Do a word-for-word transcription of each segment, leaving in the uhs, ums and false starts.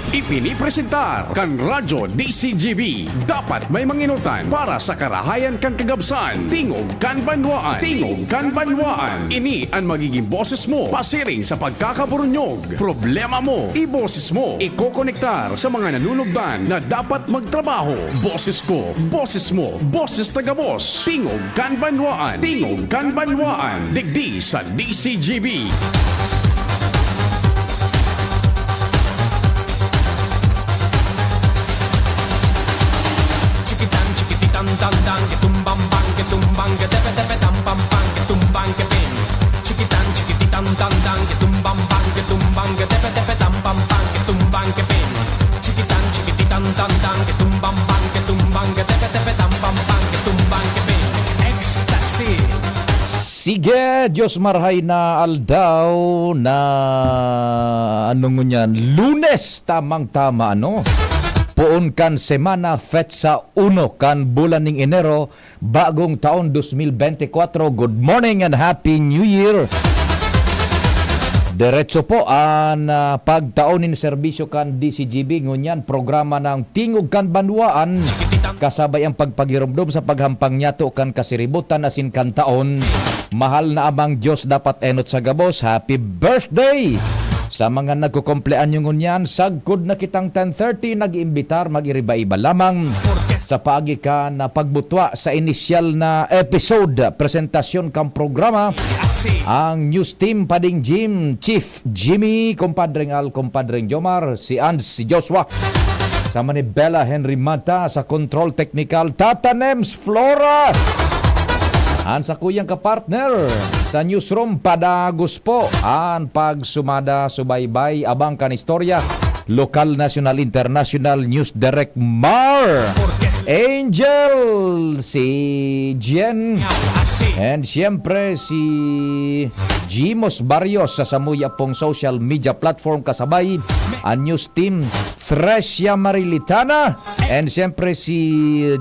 Ipinipresentar kan Radyo D C G B. Dapat may manginotan para sa karahayan kan kagabsan. Tingog kan Banwaan. Tingog kan Banwaan. Ini an magiging boses mo pasiring sa pagkakaburunyog. Problema mo, iboses mo. Ikokonektar sa mga nanunugdan na dapat magtrabaho. Boses ko, boses mo, boses ta gabos. Tingog kan Banwaan. Tingog kan Banwaan. Digdi sa D C G B. Chikitan, chikipitan, dan, dan, kitumbang, bang, kitumbang, ketepe, tepe, tam, pam, pang, kitumbang, kepin. Chikitan, chikipitan, dan, dan, kitumbang, bang, kitumbang, ketepe, tepe, tam, pam, pang, kitumbang, kepin. Chikitan, chikipitan, dan, dan, kitumbang, bang, kitumbang, ketepe, tepe, tam, pam, pang, kitumbang, kepin. Ecstasy. Sige, Diyos marhay na aldaw na, ano ngunyan, Lunes, tamang-tama, ano? Poon kan semana, petsa uno kan bulan ning Enero, bagong taon, dos mil bente kwatro. Good morning and Happy New Year! Diretso po an, ah, pagtao nin serbisyo kan D C G B, ngunyan programa ng Tingog kan Banwaan, kasabay ang pagpagiromdom sa paghampang niyato kan kasiributan asin kan taon. Mahal na Amang Diyos, dapat enot sa gabos, happy birthday! Sa mga nagkukumpleanyo ngunyan, sagkod na kitang ten thirty, nag-iimbitar, mag-iriba-iba lamang sa paagi kan, ah, pagbutwa sa inisyal na episode, presentasyon kan programa, ang news team, Pading Jim, Chief Jimmy, Compadreng Al, Compadreng Jomar, si Ans, si Joshua, sa Manibela, Henry Mata, sa Control Technical, Tata Nems, Flora, an sakuyang kapartner sa newsroom, padagos po an pagsumada, subaybay, abang kan istorya, lokal, nasyonal, internasyonal, News Direct Mar, Angel, si Jen, and siyempre si Jimos Barrios sa samuya pong social media platform, kasabay an news team, Thresia Marilitana, and siyempre si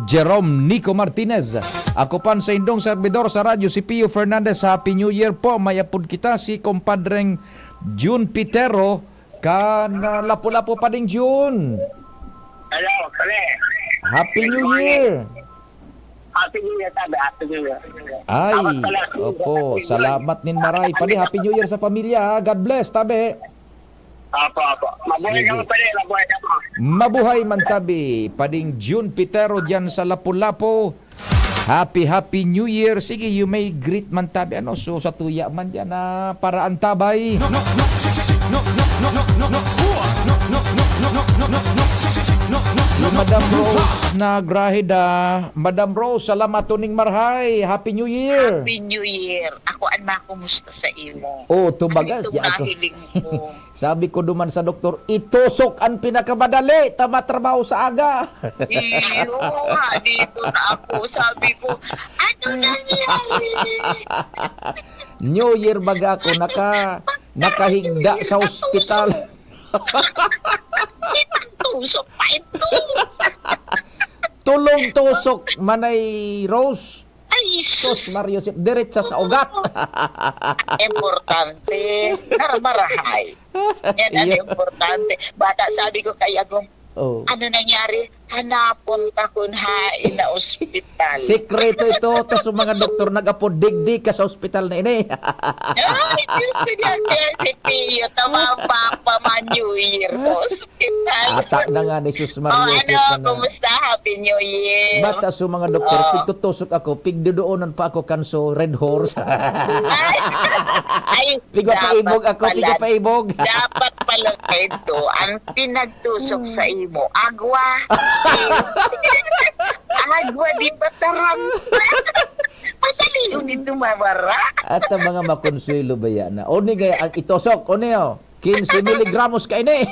Jerome Nico Martinez. Ako pan sa indong servidor sa radyo, si Pio Fernandez. Happy New Year po. May apod kita, si Compadreng Jun Pitero, kan, ah, Lapu-Lapu, Pading Jun. Hello, pare. Happy Good New morning. Year. Happy New Year, sabi. Happy New Year. Ay, Dapat pala, opo, happy salamat nin maray. Padi, Happy New Year sa pamilya, ha? God bless, tabi. Apo, apo. Mabuhay Sige. ka, pare. Mabuhay ka po. Mabuhay man tabi, Pading Jun Pitero diyan sa Lapu-Lapu. Happy, Happy New Year. Sige, you may greet man tabi. Ano, so sa tuya man diyan na paraan tabay. No, no, no, si, si, si, no, no, no, no, no, no, hua. No, no, no, no, no, no, no, no, si, si, si, no, no, no, Si no, Madam no, Rose hua. Nagrahida. Madam Rose, salamat tuning marhay. Happy New Year. Happy New Year. Ako an makumusta sa imo. Oh, tubagas, Ano itong ya ako. nahiling mo? Sabi ko duman sa doktor, "Itusok an pinakamadali ta matrabaho sa aga." Iyo, ha, dito na ako. Sabi ko, "Ano nangyari?" New Year baga ako, naka-, nakahigda sa ospital. Ipang tusok pa ito. Tulong tusok, Manay Rose. Ay, Sus, sus. Mario, si-, diretsa sa ugat. Importante. Marahay. Yan ang Iyo. importante. Bata, sabi ko kay Agong, Oh. "Ano nangyari?" "Hanapon ta kun hain na ospital." Sekreto ito. Tas yung mga doktor nag-apod, "Digdi ka sa ospital na ini." Ay, Diyos ko, yan, yan, si Pio, tumambak pa man New Year sa ospital. Ata na nga ni Sus O, Mario, ano, Sus na nga. kumusta? Happy New Year. Bata sa mga doktor, Oh. pigtutusok ako, pigdodoonan pa ako kan so Red Horse. Ay, ay, Piga dapat paibog ako, pala, piga paibog. dapat pala ito, ang pinagtusok sa imo, agwa. Agwa di pataram. Madali yun ito mawara. At ang mga makonsuelo ba yan? O, ni kaya, ang itosok, o niyo, quince miligramos kaini.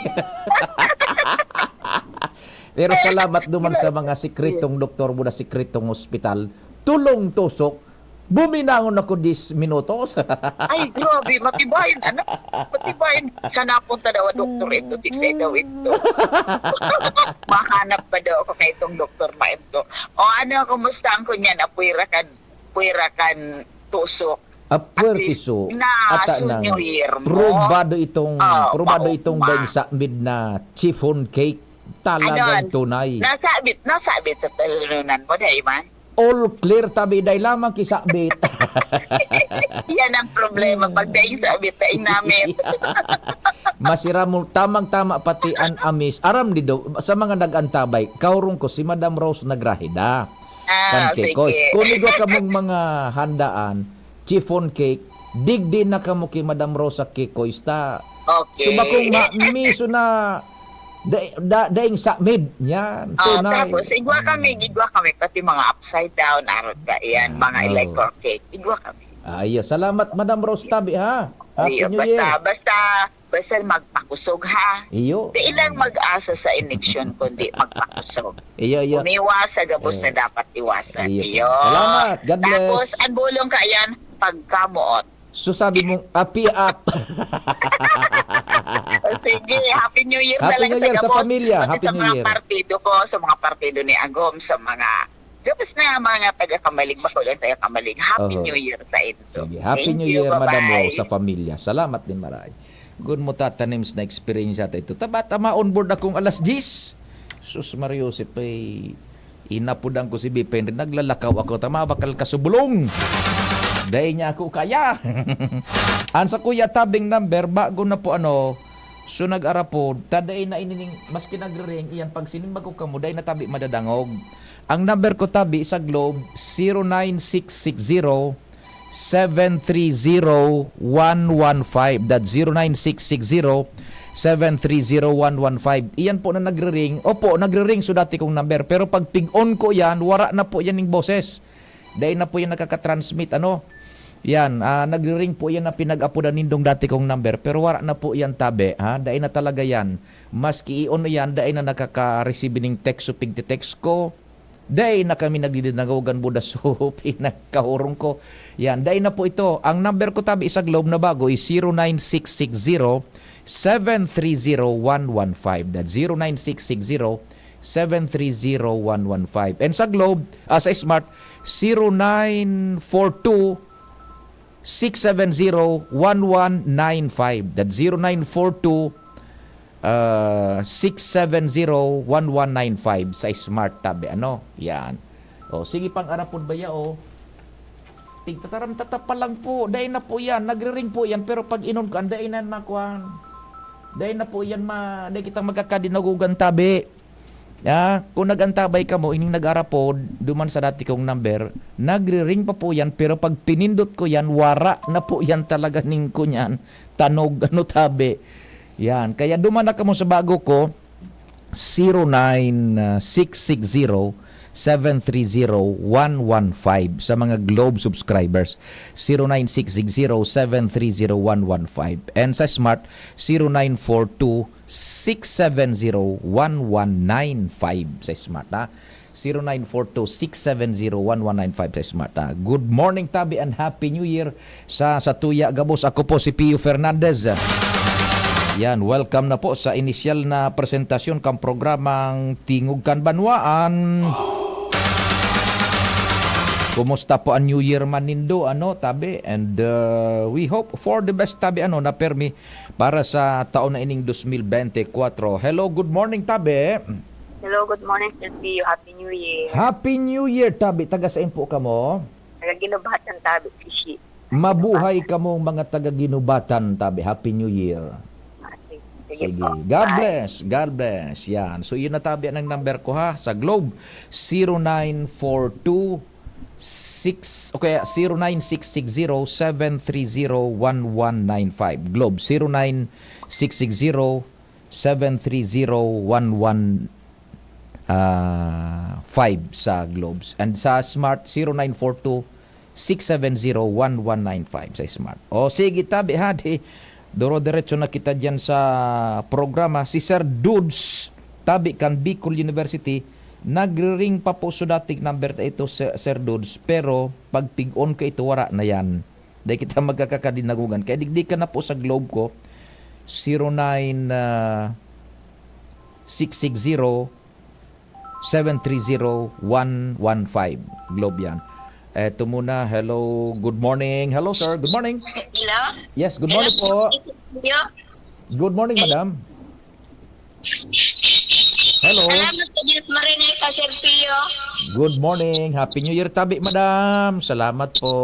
Pero salamat duman sa mga sikretong doktor mo na sikretong ospital. Tulong tusok. Buminangon ako diyes minutos. Ay, grabe, matibayan, anak. Matibayan. Sa napunta daw ang doktor ito, di sa daw ito. Mahanap pa daw ako kay itong doktor na ito. O ano, kumusta ang kunyan? Apwera kan, pwera kan tusok. Apwertiso, ata nang probado itong, ah, probado itong daing sakmid na chiffon cake. Talagang tunay. Nasabit, nasabit sa talunan mo, dai man? All clear, tabi, dai lamang kisabit. Yan ang problema, pag daing sabit, daing namit. Masira mo, tamang-tama pati an amis. Aram di do, sa mga nag-antabay, kaurong ko, si Madam Rose nagrahida. Ah, kan Kikoy. Sige. Kung igwa kamong mga handaan, chiffon cake, digdi na kamo ki Madam Rosa Kikoy, ta. Okay. So, bakong ma-, miso na da-, da-, daing sa mid, yan, oh, tunay. Tapos, igwa kami, igwa kami, pati mga upside down, arot ka, yan, mga, oh, ilay cake, igwa kami. Ah, iyo. Salamat, Madam Rose Tabi, ha? Happy New Year. Basta, basta, Basta magpakusog, ha? Iyo. Di ilang mag-asa sa eleksyon, kundi magpakusog. Iyo, iyo. Umiwas sa gabos na dapat iwasan. Iyo. Iyo. Salamat. God bless. Tapos, ang bulong ka yan, pagkamuot. So, sabi mong, "Api up." O, sige, Happy New Year na lang sa gabos. Happy New Year sa pamilya. Pati sa mga partido ko, sa mga partido ni Agom, sa mga gabos na mga taga-Camalig, bako lang taga-Camalig. Happy New Year sa inyo. Sige, Happy New Year, Madam Rose, sa pamilya. Salamat din, maray. Good mo tatanim sa na-experience yata ito. Taba, tama, on board akong alas diyes. Sus, Mario, si Pay, inapudan ko si Bipen rin. Naglalakaw ako. Tama, bakal ka subulong. Dahil niya ako kaya. Ang sa Kuya Tabing number, bago na po ano, so nag-arapod, ta dai na inining, maski nagre-ring, iyan pag sinimbag ko kamo, dai na tabi madadangog. Ang number ko tabi sa Globe, zero nine six six zero, seven three zero, one one five. That's zero nine six six zero, seven three zero, one one five. Iyan po na nagre-ring. Opo, nagre-ring so dati kong number. Pero pag pig-on ko yan, wara na po yan yung boses. Dai na po yan nakaka-transmit, ano? Yan, ah, nagre-ring po yan na pinag-apodan nindong dati kong number. Pero wara na po yan tabi, ha? Dai na talaga yan. Maski i-on yan, dai na nakaka-receive ning text. So, pigte-text ko, dai na kami nagdidinagogan buda. So, pinagkahurong ko. Yan, dai na po ito. Ang number ko tabi sa Globe na bago is zero nine six six zero, seven three zero, one one five. That's zero nine six six zero, seven three zero, one one five. And sa Globe, ah, sa Smart, zero nine four two, six seven zero, one one nine five. That's zero nine four two, ah, six seven zero, one one nine five sa Smart tabi, ano? Yan. O, sige, pang-arapod ba ya, o? Tigtataram-tatap pa lang po. Dai na po yan. Nagre-ring po yan. Pero pag inon ko, ang dai na makuhan. Dai na po yan, ma-, dai kitang magkakadinagugan tabi. Ah, kung nag-antabay kamo, ining nag-arapod, duman sa dati kong number, nagre-ring pa po yan, pero pag pinindot ko yan, wara na po yan talaga ning kunyan. Tanog, ano, tabi. Yan. Kaya duman na kamo sa bago ko, zero nine six six zero, seven three zero, one one five. Sa mga Globe subscribers, zero nine six six zero, seven three zero, one one five. And sa Smart, zero nine four two, six seven zero, one one nine five sa Smart, ha? Zero nine four two, six seven zero, one one nine five sa Smart, ha? Good morning, tabi, and Happy New Year sa, sa tuya gabos. Ako po si Pio Fernandez. Yan, welcome na po sa inisyal na presentasyon kang programang Tingog kan Banwaan. Kumusta po ang New Year man nindo, ano, tabi? And, uh, we hope for the best, tabi, ano, na permi para sa taon na ining dos mil bente kwatro. Hello, good morning, tabi. Hello, good morning, Sir Pio. Happy New Year. Happy New Year, tabi. Taga saan po kamo? Taga Ginubatan, tabi, Pishi. Mabuhay kamong mga taga Ginubatan, tabi. Happy New Year. Ah, sige. Sige po. God bless. God bless. Yan. So, yun na, tabi, ang number ko, ha, sa Globe. Zero nine four two six, o kaya zero nine six six zero seven three zero one one nine five. Globe, zero nine six six zero seven three zero one one, ah, five sa Globes. And sa Smart, zero nine four two six seven zero one one nine five sa Smart. O sige, tabi, ha, di, duro-diretso na kita diyan sa programa. Si Sir Dudes, tabi, kan Bicol University, nagre-ring pa po so dating number ta ito, Sir, Sir Dudes, pero pag pig-on ko ito, wara na yan. Dai kita magkakadinagugan. Kaya digdi ka na po sa Globe ko, zero nine, ah, six six zero, seven three zero, one one five. Globe yan. Eto muna. Hello, good morning. Hello, sir. Good morning. Hello? Yes, good morning po. Hello? Good morning, madam. Hello. Salamat sa Diyos, marinay ka, Sir Pio. Good morning. Happy New Year, tabi, madam. Salamat po.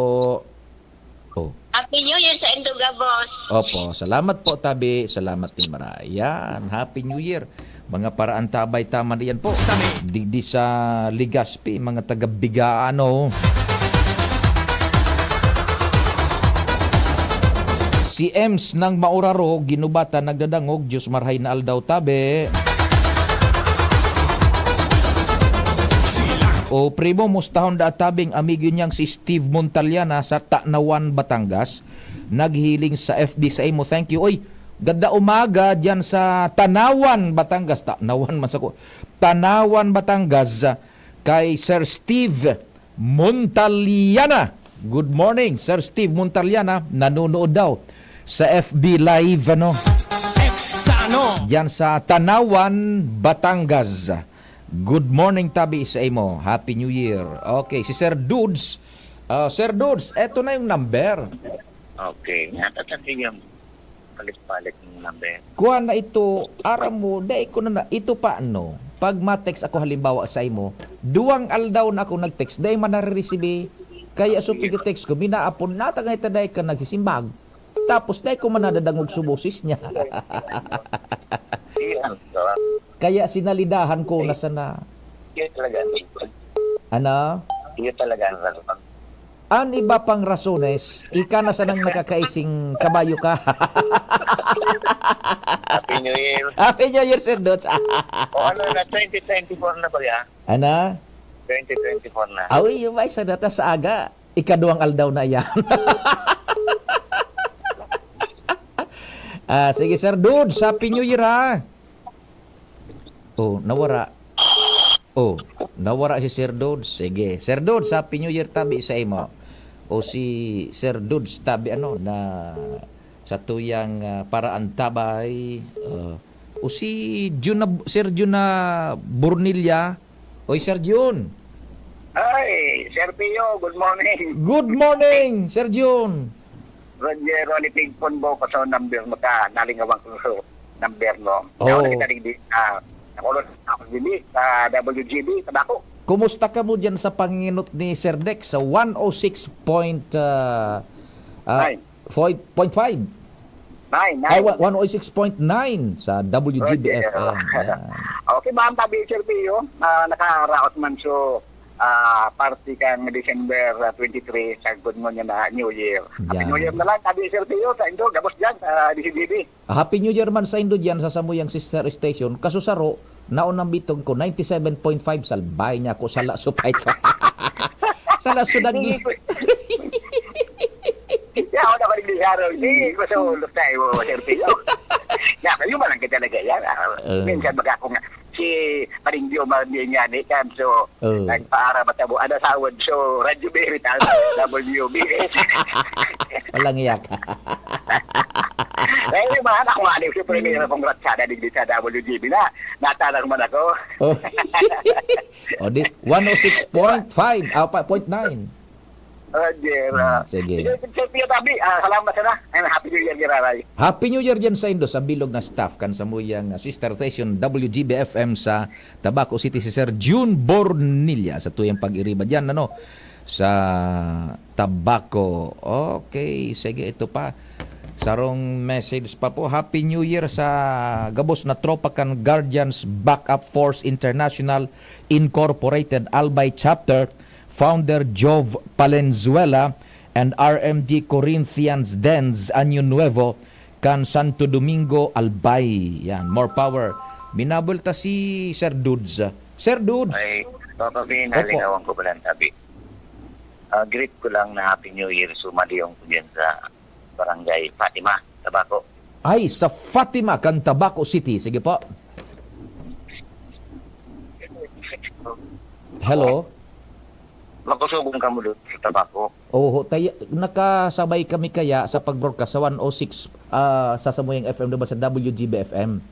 Oh. Happy New Year sa Indoga, boss. Opo, salamat po, tabi. Salamat din, mara. Yan, Happy New Year. Mga paraantabay, tama na yan po. Digdi sa Legazpi, mga taga Bigaano. Si Ems ng Mauraro, ginubatan, nagdadangog, Diyos marhay na aldaw, tabi. O primo, mustahon da tabing amigo niyang si Steve Montaliana sa Tanawan, Batangas. Naghiling sa F B sa imo. Thank you. Oy, ganda umaga diyan sa Tanawan, Batangas. Tanawan man sa ko. Tanawan, Batangas. Kay Sir Steve Montaliana. Good morning, Sir Steve Montaliana. Nanonood daw sa F B Live, ano? Extano. Diyan sa Tanawan, Batangas. Good morning, tabi sa imo. Happy New Year. Okay, si Sir Dudes. Ah, Sir Dudes, eto na yung number. Okay, natatandaan yung palit-palit ng number. Kuha na ito, aram mo, dai ko na, na ito pa, no? Pag ma-text ako, halimbawa, sa imo, duwang aldaw na ako nag-text, dai man nare-receive, eh. Kaya so, sige, pag-text ko, minaapon, natangay ta dai ka nagsisimbag. Tapos, dai ko man nadadangog sa boses niya. Sige, ano, sarap. Kaya sinalidahan ko na sana. Yun talaga, ano? Ano? Yun talaga, ano, sarap. An iba pang rasones, ika na sanang nakakaising kabayo ka. Happy New Year. Happy New Year, Sir Dots. O ano na, twenty twenty-four na ba ya? Ana? Twenty twenty-four na. Awi, yung may sa data sa aga. Ikaduwang aldaw na yan. Ah, sige, Sir Dudes, Happy New Year, ha? Oh, nawara. Oh, nawara si Sir Dudes. Sige. Sir Dudes, Happy New Year tabi sa imo. O si Sir Dudes tabi ano na sa tuyang, ah, paraan tabay. Ah, o si Jun na, Sir Jun na Bornilla. Oy, Sir Jun. Ay, Sir Pio, good morning. Good morning, Sir Jun. Roger, Ronnie Pigpon, bo ko sa number mo ta. Nalingawan ko sa number mo. Oh. Ako na kita digdi, ah, nakulot ako digdi sa W G B, Tabaco. Kumusta ka mo dyan sa panginot ni Sir Dex sa one oh six point, ah, ah, Nine. Five point five. Nine, Ay, nine. Wa-, one oh six point nine sa W G B F M. Okay. Yan. Okay, ma'am, tabi, Sir Pio, ah, nakaraot man so, ah, party kan December, ah, twenty-three, sagkod mo niya na New Year. Happy Yan. New Year na lang, tabi, Sir Pio, sa indo, gabos dyan, sa D C G B. Happy New Year man sa indo diyan sa samuyang sister station. Kasusaro, naon ang bitong ko, ninety-seven point five, salbay niya ako, sala supay ko. Sala sudag. Hindi ko, hindi ako na kaliglisaro. Hindi ko sa ulo tayo, Sir Pio. Ya, kayo man lang kita nagaya. Ah, Eh. minsan baga akong si Paringyo, Mardi niya, ni Cam, so, Oh. nagpaara ba tabo, ano, sawod, so, Radyo Veritas, W B S. Walang iyak. Eh, yung mga anak mo, ano, yung primera kong ratsada, digdi sa W G B na, natanang man ako. Oh. O, di, one oh six point five, ah, pa-, point nine. Oh, dear, Hmm, ah. sige. Sige, Sir Pio Tabi, ah, salamat sana. And Happy New Year, Giraray. Happy New Year dyan sa indo, sa bilog na staff, kan samuyang, ah, sister station, W G B F M sa Tabaco City, si Sir June Bornilla, sa tuyang pag-iriba dyan, ano, sa Tabaco. Okay, sige, ito pa. Sarong message pa po. Happy New Year sa gabos na tropa kan Guardians Backup Force International Incorporated, Albay Chapter, Founder Jove Palenzuela, and R M D Corinthians Dens Año Nuevo, kan Santo Domingo, Albay. Yan, more power. Minabulta si Sir Dudes. Sir Dudes. Ay, Papa Vin, Opo. Nalingawan ko pala ang tabi. Ah, greet ko lang na Happy New Year. Sumali yung ko dyan sa Barangay Fatima, Tabaco. Ay, sa Fatima, kan Tabaco City. Sige po. Hello? Makusugong kamo doon sa Tabaco. Oho, tay-, nakasabay kami kaya sa pag-broadcast sa one oh six, ah, sa samuyang F M, diba, sa W G B F M?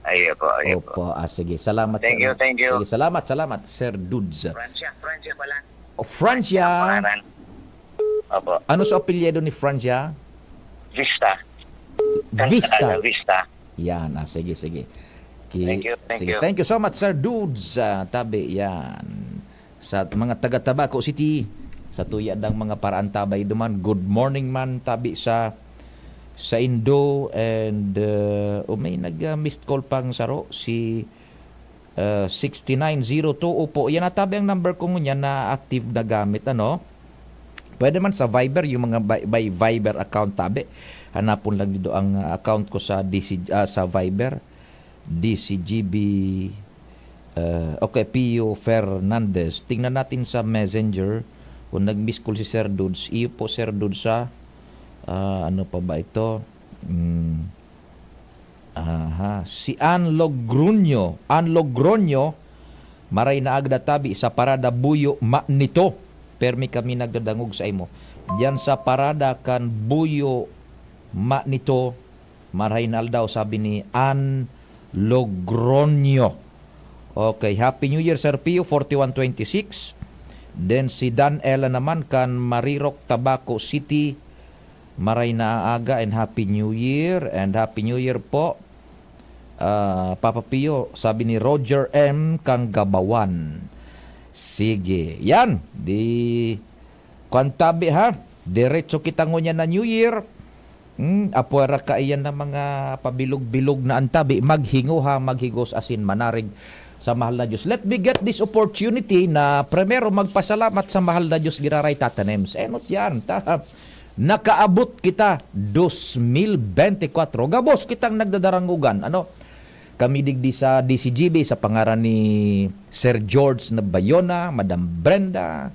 Ayo po, ayo po. Opo, ah, sige. Salamat, Thank you, sir. Thank you. Sige, salamat, salamat, Sir Dudes. Francia, Francia pala. Francia. Pangalan. Opo. Ano sa apelyido ni Francia? Vista. Vista. Vista. Yan, ah, sige, sige. Ki-, Thank you, thank sige, you. Thank you so much, Sir Dudes. Ah, tabi, yan. Sa mga taga Tabaco City, sa tuya dang mga paraantabay duman. Good morning man, tabi sa, sa Indo. And, uh, oh, may nag, uh, missed call pang saro, si, uh, six nine zero two. Opo, yan, natabi ang number ko ngunyan na active na gamit, ano? Pwede man sa Viber, yung mga by, by Viber account, tabi. Hanapon lang nindo ang, uh, account ko sa D C, ah, sa Viber. D C G B, uh, okay, Pio Fernandez. Tingnan natin sa Messenger kung nag-miss call si Sir Dudes. Iyo po, Sir Dudes, sa, ah, ano pa ba ito? Hmm. Aha. Si Ann Logroño. Ann Logroño, maray na aga tabi sa parada Buyo Manito. Permi kami nagdadangog sa imo. Diyan sa parada kan Buyo Manito, maray na aldaw, sabi ni Ann Logroño. Okay, Happy New Year, Sir Pio, forty-one twenty-six. Then si Dan Ella naman kan Marirok, Tabaco City. Maray na aga and Happy New Year. And Happy New Year po, ah, Papa Pio, sabi ni Roger M. Kanggabawan. Sige, yan. Di, kwan tabi, ha? Diretso kita ngunyan na New Year. Hmm, apwera kaiyan na mga pabilog-bilog na antabi, maghingoha, maghigos asin manarig sa mahal na Diyos. Let me get this opportunity na primero magpasalamat sa mahal na Diyos, giraray Tata Nems. Enot yan, ta, nakaabot kita dos mil bente kwatro. Gabos kitang nagdadarangugan, ano? Kami digdi sa D C G B sa pangaran ni Sir George na Bayona, Madam Brenda,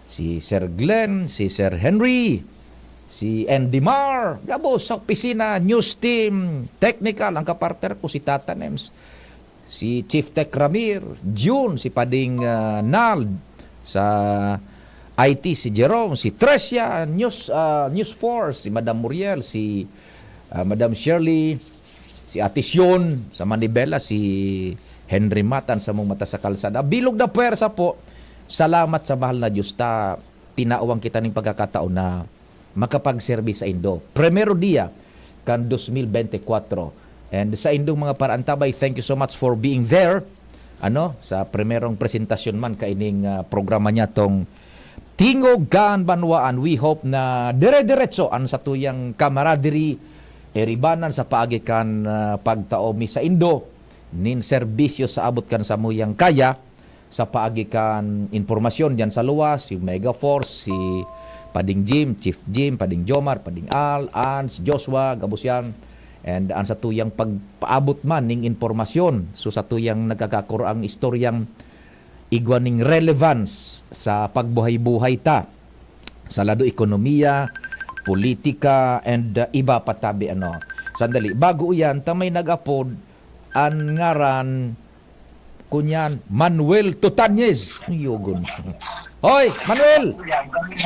si Sir Glenn, si Sir Henry, si Andy Mar, gabos sa opisina, news team, technical, ang kapartner ko si Tata Nems, si Chief Tech Ramir, June, si Pading, ah, Nald, sa I T si Jerome, si Tresia, News, ah, News Force, si Madam Muriel, si, ah, Madam Shirley, si Ate Sion sa Manibela, si Henry Matan sa mong mata sa kalsada. Bilog na pwersa po. Salamat sa mahal na Diyos ta tinawang kita ning pagkakataon na makapagserbi sa indo. Primero dia kan dos mil bente kwatro. And sa indong mga paraantabay, thank you so much for being there. Ano, sa primerong presentasyon man kaining, ah, programa niya tong Tingog kan Banwaan. We hope na dire-diretso an satuyang camaraderie, iribanan sa paagi kan, ah, pagtao mi sa indo nin serbisyo sa abot kan samuyang kaya, sa paagi kan impormasyon diyan sa luwas, si Mega Force, si Pading Jim, Chief Jim, Pading Jomar, Pading Al, Ans, Joshua, gabos yan. And an satuyang pagpaabot man ning impormasyon, so satuyang nagkakakuraang istoryang igwa ning relevance sa pagbuhay-buhay ta, sa lado ekonomiya, politika, and, uh, iba pa tabi, ano. Sandali, bago yan, ta may nag-apod, an ngaran kunyan, Manuel Tutanyes. Ang yugon. Hoy, Manuel!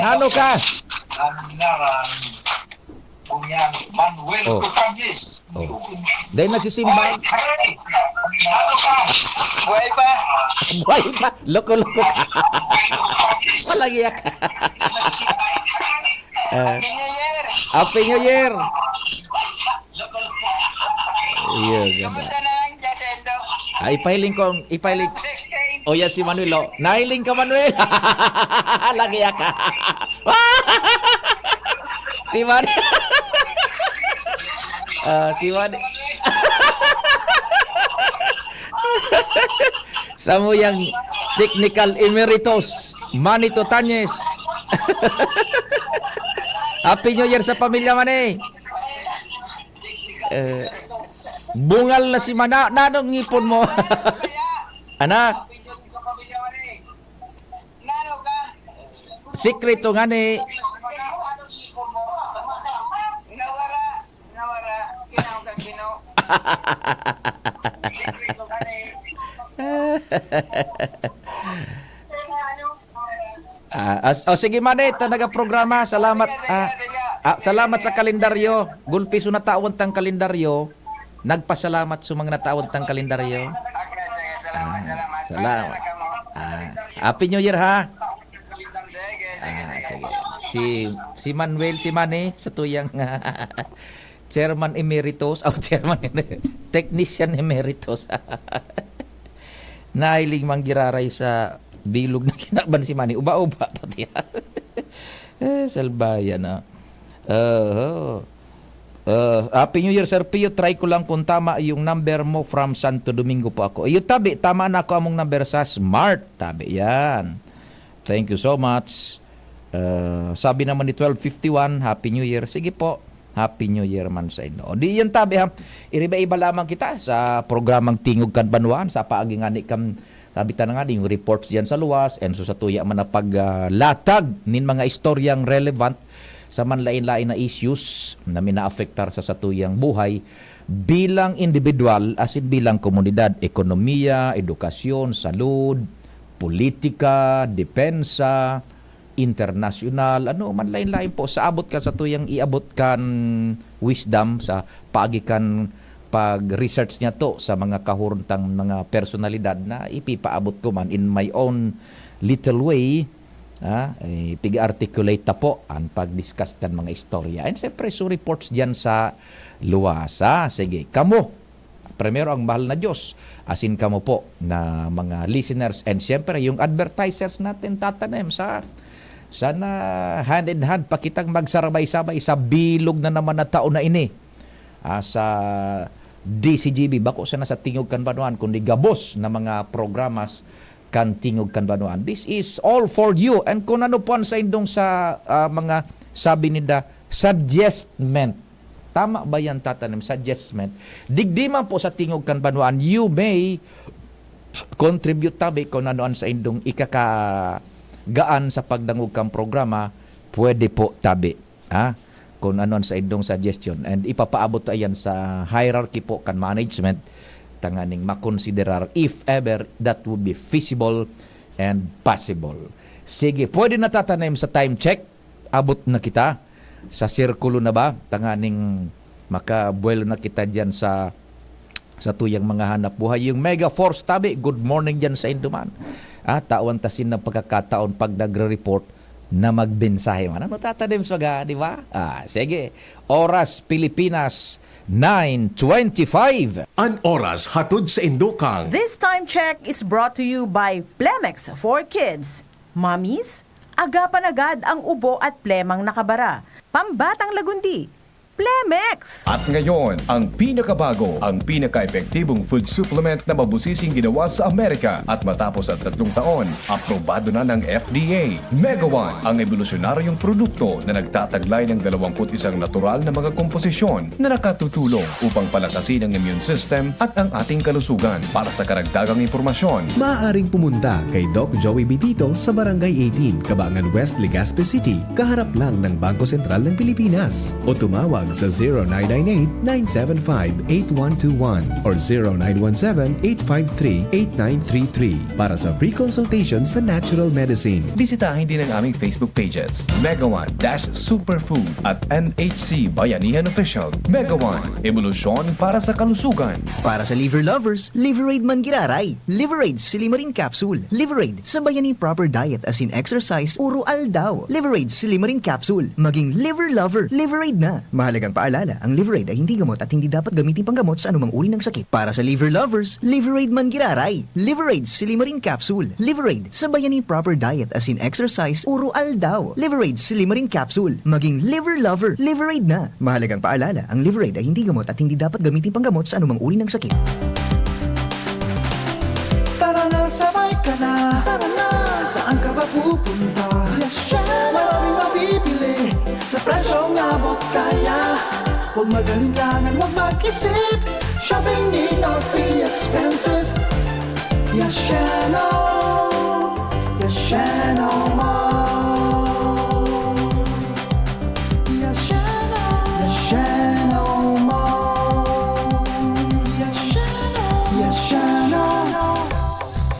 Ano ka? Ang ngaran kunyan, Manuel Oh. Tutanyes. Oh. Dahil nagsisimba. Hoy, hey! Ano ka? Buhay pa? Buhay pa? Loko-loko ka. Manuel Tutanyes. Walang iyak. Ah. Happy New Year! Happy New Year! Iyo, ganda. Kumusta na lang dyan sa Indo? Ah, ipahiling ko, ipahiling. Sixteen. O, yan si Manuel, oh. Nahiling ka, Manuel. Lagi ka. Si Manuel. Ah, si Manuel. Samuyang technical emeritus, Manny Tutanes. Happy New Year sa pamilya, Manny. Eh, bungal na si Mana-, nanong ngipon mo? Anak. Sikreto nga ni. Nawara, nawara, kinaw ka, kinaw. Sikreto nga ni. Ah, as-, oh, sige, Manny, ta nagaprograma. Salamat, ah, ah, salamat sa kalendaryo. Gulpi so natawan tang kalendaryo. Nagpasalamat sa mga natawan tang kalendaryo. Okay, sige, salamat, Ah, salamat. salamat. Bye na kamo. Ah, Happy New Year, ha? Ah, sige. Si, si Manuel, si Manny, sa tuyang Chairman Emeritus, oh, Chairman Emeritus, Technician Emeritus. Nahiling manggiraray sa bilog na kinaban si Manny. Uba-uba pati. Eh, salbayan, ah. Oho. Uh, Happy New Year, Sir Pio. Try ko lang kung tama yung number mo from Santo Domingo po ako. Iyo, tabi, tama na ako among number sa Smart. Tabi yan. Thank you so much. Uh, sabi naman ni twelve fifty-one, Happy New Year. Sige po. Happy New Year man sa inyo. O di yan, tabi ha. Iriba-iba lamang kita sa programang Tingog kan Banwaan. Sa paagi nga ni kam, sabi ta na nga, yung reports diyan sa luwas, and so sa tuya man na paglatag nin mga istoryang relevant sa manlain-lain na issues na minaafektar sa satuyang buhay bilang individual, as in bilang komunidad, ekonomiya, edukasyon, salud, politika, depensa, internasyonal, ano man lain-lain po, sa abot kan satuyang iabot kan wisdom, sa paagi kan pag-research niya to sa mga kahurtang mga personalidad na ipipaabot ko man in my own little way, ah, eh, pig-articulate ta po ang pag-discuss kan mga istorya. And siyempre, so reports diyan sa luwasa. Sige, kamo, primero ang mahal na Diyos, asin kamo po na mga listeners, and siyempre, yung advertisers natin, tatanim sa, sana hand in hand pa kitang magsarabay-sabay sa bilog na naman na taon na ini. Ah, sa D C G B, bako sana sa Tingog kan Banwaan, kundi gabos na mga programas kan Tingog kan Banwaan. This is all for you. And kung ano po ang sa indong sa, ah, mga sabi nila, suggestment. Tama ba yan, tatanim? Suggestment. Digdi man po sa Tingog kan Banwaan, you may contribute tabi kung ano ang sa indong ikakagaan sa pagdangog kang programa, pwede po tabi. Ha? Kung ano ang sa indong suggestion. And ipapaabot ta yan sa hierarchy po kan management, tanganing makonsiderar if ever that would be feasible and possible. Sige, pwede na tatanim sa time check. Abot na kita sa sirkulo na ba? Tanganing makabuelo na kita diyan sa, sa tuyang mga hanap buhay. Yung Mega Force tabi, good morning diyan sa inyo man. Ah, tawan ta sin ng pagkakataon pag nagre-report na magbensahe man. Ano tatanim sa ga, di ba? Ah, sige. Oras Pilipinas, nine twenty-five. An oras hatod sa indokang. This time check is brought to you by Plemex for Kids. Mommies, agapan agad ang ubo at plemang nakabara. Pambatang lagundi, Plemex! At ngayon, ang pinakabago, ang pinaka-epektibong food supplement na mabusising ginawa sa Amerika at matapos ang tatlong taon, aprobado na ng F D A. Mega One, ang ebolusyonaryong produkto na nagtataglay ng dalawampu't isang natural na mga komposisyon na nakatutulong upang palakasin ang immune system at ang ating kalusugan. Para sa karagdagang impormasyon, maaaring pumunta kay Doc Joey Bitito sa Barangay eighteen, Kabangan West, Legazpi City, kaharap lang ng Bangko Sentral ng Pilipinas. O tumawag sa zero nine nine eight, nine seven five, eight one two one or zero nine one seven, eight five three, eight nine three three para sa free consultation sa natural medicine. Bisitahin din ang aming Facebook pages, Mega One dash Superfood at N H C Bayanihan Official. Mega One, ebolusyon para sa kalusugan. Para sa liver lovers, Liveraid man giraray. Liveraid Silimarin Capsule. Liveraid, sabayan ni proper diet asin exercise uro aldaw. Liveraid Silimarin Capsule. Maging liver lover, Liveraid na. Mahalagang paalala, ang Liveraid ay hindi gamot at hindi dapat gamitin panggamot sa anumang uri ng sakit. Para sa liver lovers, Liveraid man giraray. Liveraid Silimarin Capsule. Liveraid, sabayan ni proper diet asin exercise uro aldaw. Liveraid Silimarin Capsule. Maging liver lover, Liveraid na. Mahalagang paalala, ang Liveraid ay hindi gamot at hindi dapat gamitin panggamot sa anumang uri ng sakit. Tara na, sabay ka na. Tara na. Saan ka ba pupunta? Yasheno. Maraming mabibili sa presyong abot kaya. Huwag mag-alinlangan, huwag mag-isip. Shopping need not be expensive. Yasheno. Yasheno Mall. Yasheno. Yasheno Mall. Yasheno. Yasheno.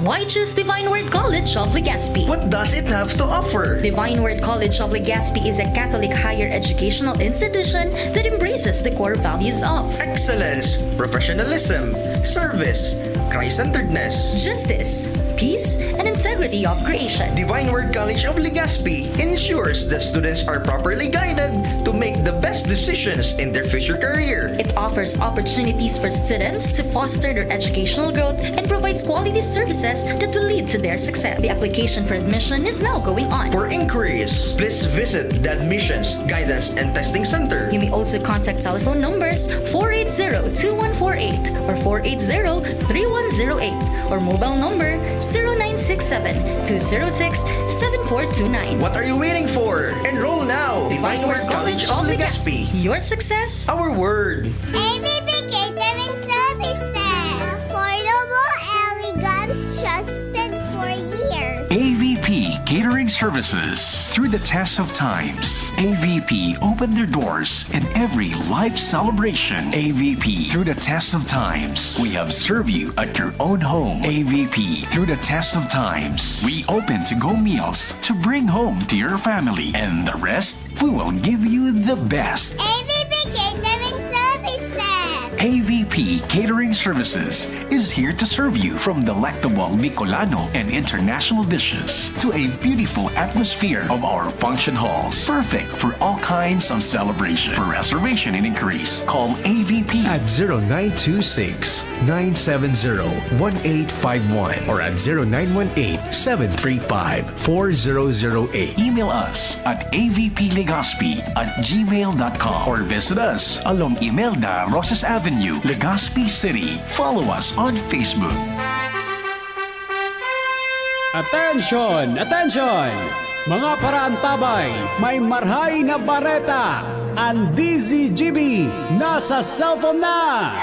Why choose Divine Word College of Legazpi? What does it have to offer? Divine Word College of Legazpi is a Catholic higher educational institution that embraces the core values of excellence, professionalism, service, Christ-centeredness, justice, peace, and integrity of creation. Divine Word College of Legazpi ensures that students are properly guided to make the best decisions in their future career. It offers opportunities for students to foster their educational growth and provides quality services that will lead to their success. The application for admission is now going on. For inquiries, please visit the Admissions Guidance and Testing Center. You may also contact telephone numbers four eight zero two one four eight or four eight zero three one zero eight or mobile number zero nine six seven two zero six seven four two nine. What are you waiting for? Enroll now! Divine Word College of Legazpi. Your success, Our word. A V P Catering Services. Affordable, elegant, trusted for years. A V P Catering Services. Through the test of times, A V P opened their doors in every life celebration. A V P, through the test of times, we have served you at your own home. A V P, through the test of times, we open to-go meals to bring home to your family. And the rest, we will give you the best. A V P Catering Services. A V P Catering Services is here to serve you, from delectable Bicolano and international dishes to a beautiful atmosphere of our function halls, perfect for all kinds of celebration. For reservation and inquiries, call A V P at zero nine two six, nine seven zero, one eight five one or at zero nine one eight, seven three five, four zero zero eight. Email us at A V P Legazpi at gmail dot com or visit us along Imelda Rosas Avenue, Legazpi City. Follow us on Facebook. Attention! Attention! Mga paraantabay, may marhay na bareta! Ang D Z G B nasa cellphone na!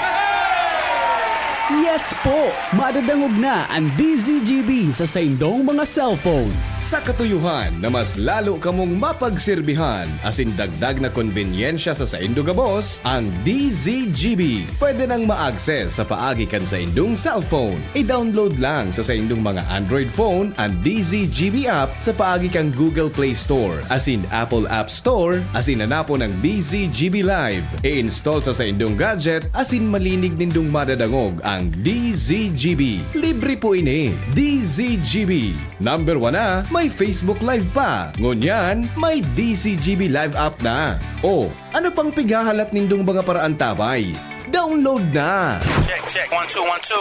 Yes po! Madadangog na ang D Z G B sa saindong mga cellphone. Sa katuyuhan na mas lalo kamong mapagserbihan asin dagdag na konbenyensya sa saindo gabos, ang D Z G B pwede nang ma-access sa paagi kan saindong cellphone. I-download lang sa saindong mga Android phone an D Z G B app sa paagi kan Google Play Store asin Apple App Store asin hanapon ang D Z G B Live. I-install sa saindong gadget asin malinig nindong madadangog ang D Z G B. Libre po ini. D Z G B. Number one na, may Facebook Live pa. Ngunyan, may D Z G B Live app na. O, ano pang pighahalat nindong mga paraantabay? Download na! Check, check. One, two, one, two.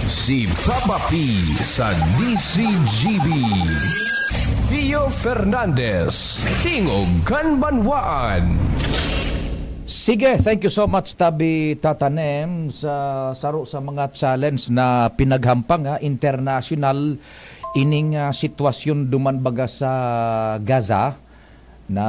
Si Papa P sa D Z G B. Theo Fernandez, Tingog kan Banwaan. Sige, thank you so much, Tabi Tatanem, sa saro sa mga challenge na pinaghampang, ha, international, ining, ah, sitwasyon duman baga sa Gaza, na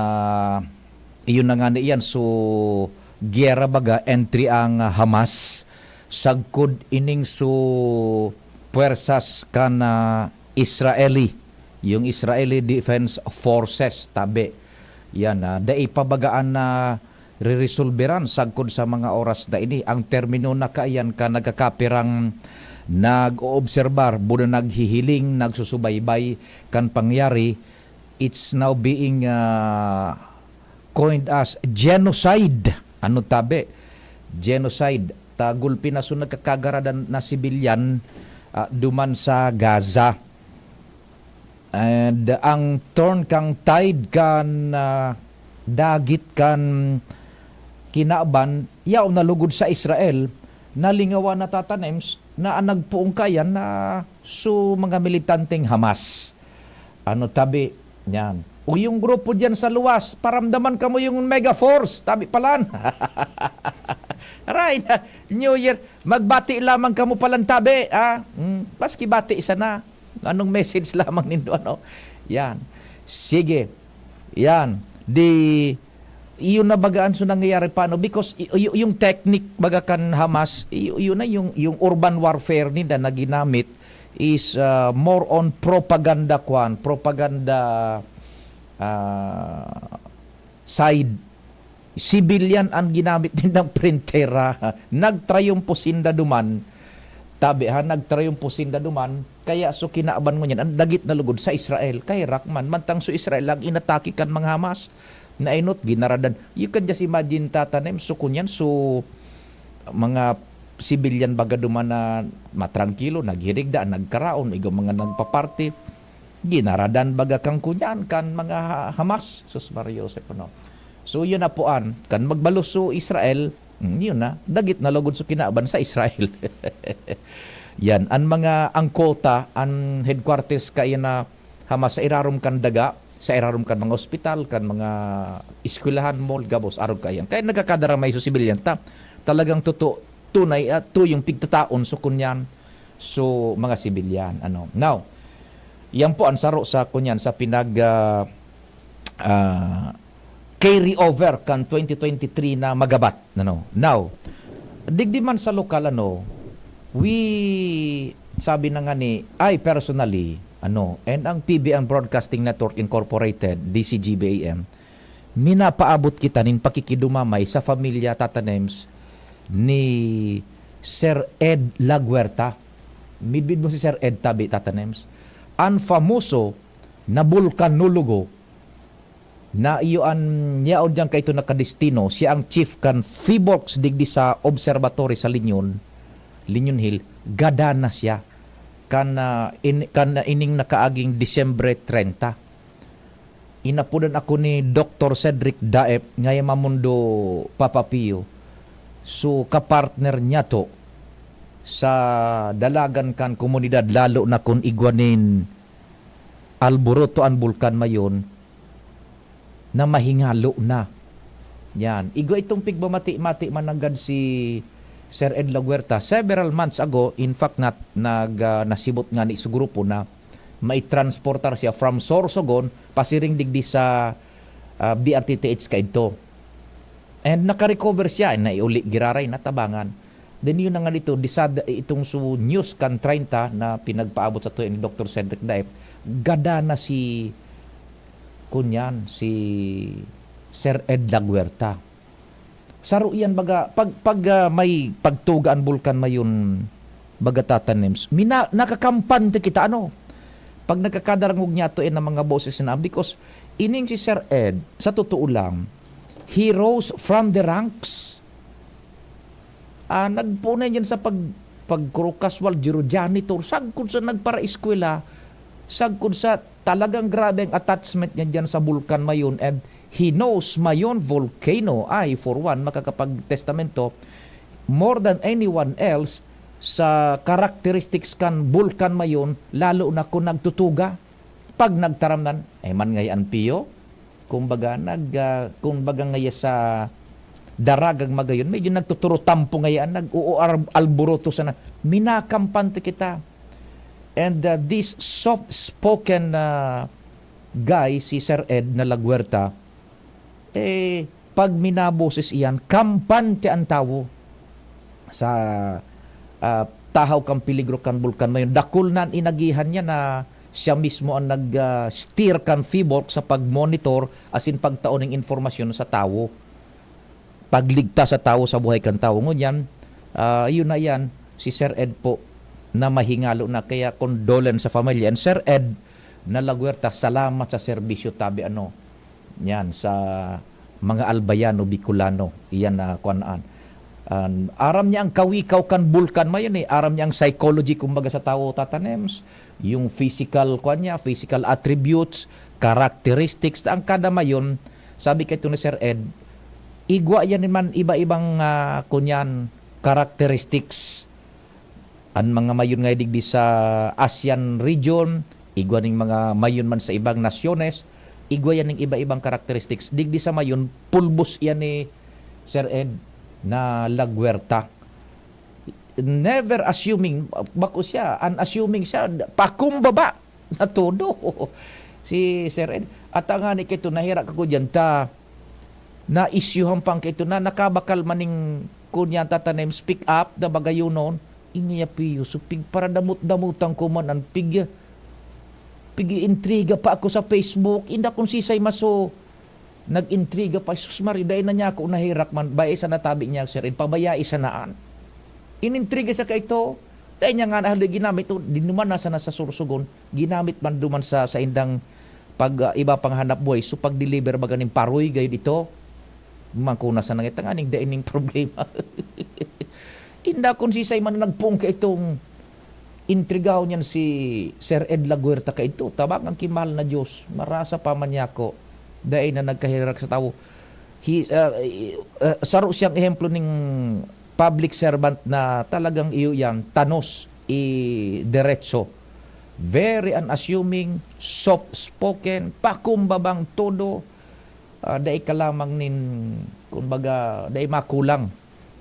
iyon na nga na iyan. So, giyera baga, entry ang Hamas, sagkod ining so pwersas kan, ah, Israeli, yung Israeli Defense Forces, tabi. Yan, ah, dai pa baga an, ah, reresolberan sagkod sa mga oras na ini. Ang termino na kaiyan kan nagkakapirang nag-oobserbar, buda naghihiling, nagsusubaybay kan pangyari, it's now being, ah, coined as genocide. Ano tabi? Genocide. Ta gulpi na so nagkakagaradan na sibilyan, ah, duman sa Gaza. And ang turn kan tide kan, ah, dagit kan kinaban, yaon na lugod sa Israel, nalingawan na, Tata Nems, na ang nagpoong kayan na so mga militanteng Hamas. Ano tabi niyan? O yung grupo diyan sa luwas, paramdaman kamo yung mega force, tabi palan. Aray na, New Year, magbati lamang kamo palan tabi, ha? Mm, paski bati sana. Anong message lamang nindo, ano? Yan. Sige. Yan. Di, iyon na baga an so nangyayari pa, no? Because y-, y-, yung technique baga kan Hamas, y-, yun na yung, yung urban warfare nila na ginamit is, ah, more on propaganda kwan, propaganda, ah, side. Civilian ang ginamit nindang printera. Nagtrayumpo sinda duman. Tabi ha, nagtrayumpo sinda duman. Kaya so kinaban ngunyan, ang dagit na lugod sa Israel. Kay Rahman, mantang so Israel ang inatake kan mga Hamas. Nainot, ginaradan. You can just imagine, Tata Nems, so kunyan, so mga sibilyan baga duman na matrangkilo, naghirigda, nagkaraon, igwa mga nagpaparte. Ginaradan baga kan kunyan, kan mga Ha-, Hamas. Sus, Maria Joseph, ano? So, yun na po an. Kan magbalos so Israel, mm, yun na, dagit na lugod so kinaban sa Israel. Yan, an mga, ang kota, an headquarters kaya na Hamas sa irarom kan daga, sa irarom kan mga ospital, kan mga eskwelahan, mall, gabos, arog kaiyan. Kaya nagkakadaramay so sibilyan ta. Talagang totoo, tunay at tuyong pigtataon so kunyan, so mga sibilyan. Ano. Now, yan po ang saro sa kunyan, sa pinag, ah, ah, carry over kan twenty twenty-three na magabat, ano. Now, digdi man sa lokal, ano, we, sabi na nga ni, I personally, ano, and ang P B N Broadcasting Network Incorporated, D C G B A M, minapaabot kita nin pakikidumamay sa pamilya Tata Nems ni Sir Ed Laguerta. Midbid mo si Sir Ed tabi, Tata Nems. An famoso na bulkanologo na iyo an yaon diyan kaito nakadestino, siya ang chief kan PHIVOLCS digdi sa observatory sa Linyon, Linyon Hill. Gada na siya kan, ah, in-, kan, ah, ining nakaaging Disyembre treinta. Inapodan ako ni Doktor Cedric Daep, ngaya mamundo, Papa Pio. So, kapartner niya to sa dalagan kan komunidad, lalo na kun igwa nin alboroto an Bulkan Mayon na mahingalo na. Yan. Igwa itong pigmamati-mati man nanggad si Sir Ed Laguerta several months ago. In fact, nat-, nag, ah, nasibot nga ni sa grupo na maitransportar siya from Sorsogon pasiring digdi sa, ah, D R T T H kaidto. And naka-recover siya, naiuli giraray, natabangan. Then yun na nga dito, disad-, itong su news kan treinta na pinagpaabot sa tuya ni Doktor Cedric Daep, gada na si, kunyan, si Sir Ed Laguerta. Saro iyan, baga, pag, pag, ah, may pagtuga an Bulkan Mayon, baga, Tata Nems, mina-, nakakampante kita, ano? Pag nagkakadarangog niya to, eh, ng mga boses na, because ining si Sir Ed, sa totoo lang, he rose from the ranks. Ah, nagpunay niyan sa pag-, pagkuro-casual, juro-, janitor, sagkod sa nagpara-eskwela, sagkod sa talagang grabe ang attachment niya diyan sa Bulkan Mayon, and he knows Mayon volcano. I, for one, makakapagtestamento more than anyone else sa characteristics kan Bulkan Mayon, lalo na kung nagtutuga. Pag nagtaramnan, eh, man ngaya an Pio, kumbaga, nag, ah, kumbaga ngaya sa daragang magayon, medyo nagtuturo tampo ngaya, nag-uo-, ar-, alboroto sana. Minakampante kita. And, ah, this soft-spoken, ah, guy, si Sir Ed na Laguerta, eh, pag minaboses iyan, kampante an tawo sa, ah, tahaw kan peligro kan Bulkan Mayon. Dakul na an inagihan niya na siya mismo ang nag, ah, steer kan PHIVOLCS sa pag-monitor asin pagtao ning impormasyon sa tawo. Pagligtas sa tawo, sa buhay kan tawo. Ngunyan, ah, yun na yan, si Sir Ed po na mahingalo na. Kaya condolence sa family. And Sir Ed na Laguerta, salamat sa serbisyo tabi, ano, yan, sa mga Albayano, Bicolano, iyan na kuan an. An, aram niya ang kawikaw kan Bulkan Mayon, eh. Aram niya ang psychology, kumbaga, sa tawo, Tata Nems. Yung physical, kuan niya, physical attributes, characteristics, ang kada Mayon, sabi kay ni Sir Ed, igwa yan man iba-ibang, ah, kunyan, characteristics. An mga Mayon nga digdi sa ASEAN region, igwa ning mga Mayon man sa ibang nasyones, igwa yan ning iba-ibang characteristics. Digdi sa Mayon, pulbos yan ni Sir Ed na Laguerta. Never assuming, bako siya, unassuming siya, pakumbaba. Na todo. Si Sir Ed, at ang ani kito, nahirak ako dyan, ta, naisyuhan pang kito na, nakabakal maning, kunya, Tata Nems, speak up, na bagayunon, inya piyo, so pig, para damot-damotan ko man, ang pig, pig-iintriga pa ako sa Facebook, inda kung sisay maso, nag-intriga pa, sus Maria, dai na niya ako nahirak man, bai sa natabi niya, Sir Ed, pabayai sanaan. Inintriga sa kaito, dai niya nga nahali ginamit, o, di naman nasa, nasa Sorsogon, ginamit man duman sa, sa indang pag, ah, iba pang hanap buhay. So, pag-deliver ba ganing paroy, gayon ito? Mangkuna sa nangit, tanganing dai ning problema. Inda kun sisay man nagpoon kaitong intrigaw niyan si Sir Ed Laguerta kaidto, tabangan ki mahal na Diyos, marasa pa man niya ako, dai na nagkaherak sa tawo. He, ah, eh, ah, saro siyang ehemplo ning public servant na talagang iyo yan, tanos, i diretso. Very unassuming, soft-spoken, pakumbabang todo, ah, dai ka lamang nin, kumbaga, dai makulang,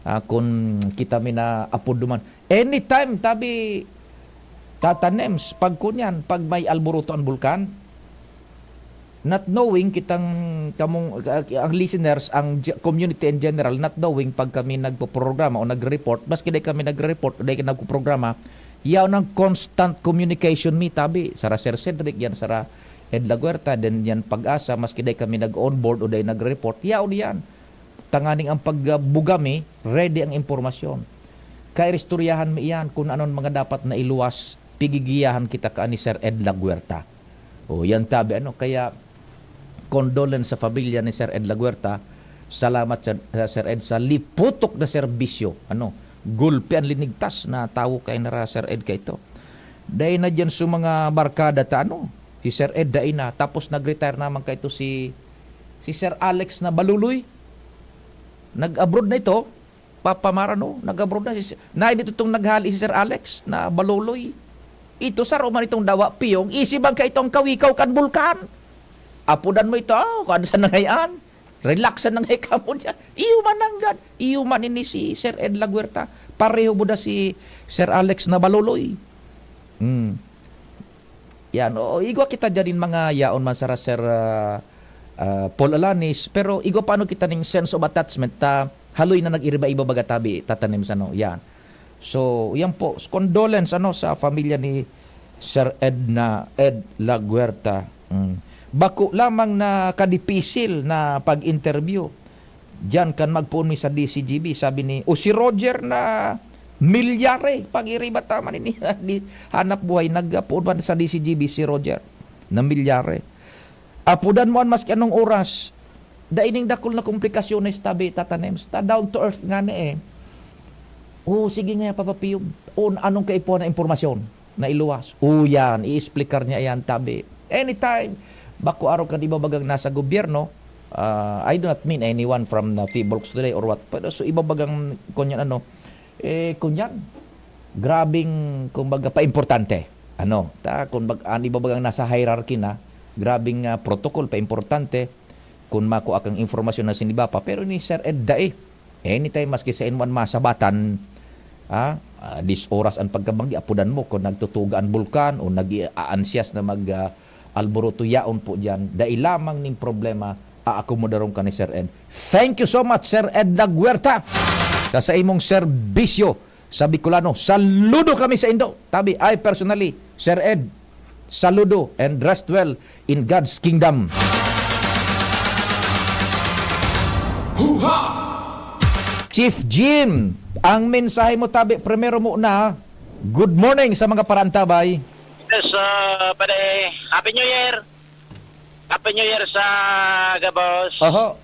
ah, kun kita mi na apod duman. Anytime, tabi, Tata Nems, pag kunyan, pag may alboroto ang bulkan, not knowing kitang kamong, ah, ang listeners, ang ge-, community in general, not knowing pag kami nagpoprograma o nagre-report, maski dai kami nagre-report o dai nagpoprograma, yaon ang constant communication mi, tabi, sara Sir Cedric, yan sara Ed Laguerta, then yan Pag-asa, maski dai kami nag-onboard o dai nagre-report, yaon yan. Tanganing ang pagbuga mi, ready ang impormasyon. Kairistoryahan mi iyan kun anon mga dapat na iluwas, pigigiyahan kita ka ni Sir Ed Laguerta. O, yan tabi, ano, kaya condolence sa pamilya ni Sir Ed Laguerta. Salamat sa, sa Sir Ed sa liputok na serbisyo. Ano, gulpi an linigtas na tawo kay nara Sir Ed kaito. Dai na diyan sa mga barkada ta, ano, si Sir Ed dai na. Tapos nag-retire naman kaito si, si Sir Alex na Baluloy. Nag-abroad na ito. Papa Marano, nag-abroad na si, naay dito itong naghali si Sir Alex na Baluloy. Ito, saro man itong dawa, piyong, isi bang ka itong kawikaw kan bulkan? Apodan mo ito, oh, kuwan sa nangayaan. Relax na ngay kamo dyan. Iyo man nanggad. Iyo man ini si Sir Ed Laguerta. Pareho mo na si Sir Alex na Baluloy. Hmm. Yan. Oo, igwa kita dyan in mga yaon man sara Sir, ah, ah, Paul Alanis. Pero igwa pa ano kita ning sense of attachment ta haloy na nag-iriba-iba baga tabi, Tata Nems, ano. Yan. So, yan po. Condolence, ano, sa pamilya ni Sir Edna, Ed Laguerta. Mm. Bako lamang na kadipisil na pag-interview. Diyan kan magpoon mi sa D C G B, sabi ni, o si Roger na Milyare, pag-iriba ta man ini, di, hanap buhay, nagpoon man sa D C G B si Roger na Milyare. Apodan mo an maski anong oras. Dai ning dakul na komplikasyones tabi, Tata Nems. Ta down to earth ngani eh. O, sige nga, Papa Pio. O, anong kaipuhan na impormasyon na iluwas? O, yan. I-explicar niya yan, tabi. Anytime. Bako arog kan iba bagang nasa gobyerno, ah, I do not mean anyone from the Phivolcs today or what. Pero so, iba bagang, kunyan ano, eh, kunyan, grabing, kumbaga, paimportante. Ano, ta, kung bag-, an iba bagang nasa hierarchy na, grabing, ah, protocol, paimportante, kung makua kang impormasyon na siniba pa. Pero ni Sir Ed, dai. Anytime, maski sa inwan masabatan, ah, ah, dis oras an pagkabanggi, apodan mo kung nagtutuga an bulkan o nag-aansyas na mag, ah, alboroto, yaon po diyan. Dai lamang ning problema, aakomodaron ka ni Sir Ed. Thank you so much, Sir Ed Laguerta, sa, sa imong serbisyo sa Bicolano. Saludo kami sa indo. Tabi, I personally, Sir Ed, saludo and rest well in God's kingdom. Hoo-ha! Chief Jim, ang mensahe mo tabi, primero muna, good morning sa mga paraantabay. Yes, ah, pare, Happy New Year. Happy New Year sa gabos. Oho.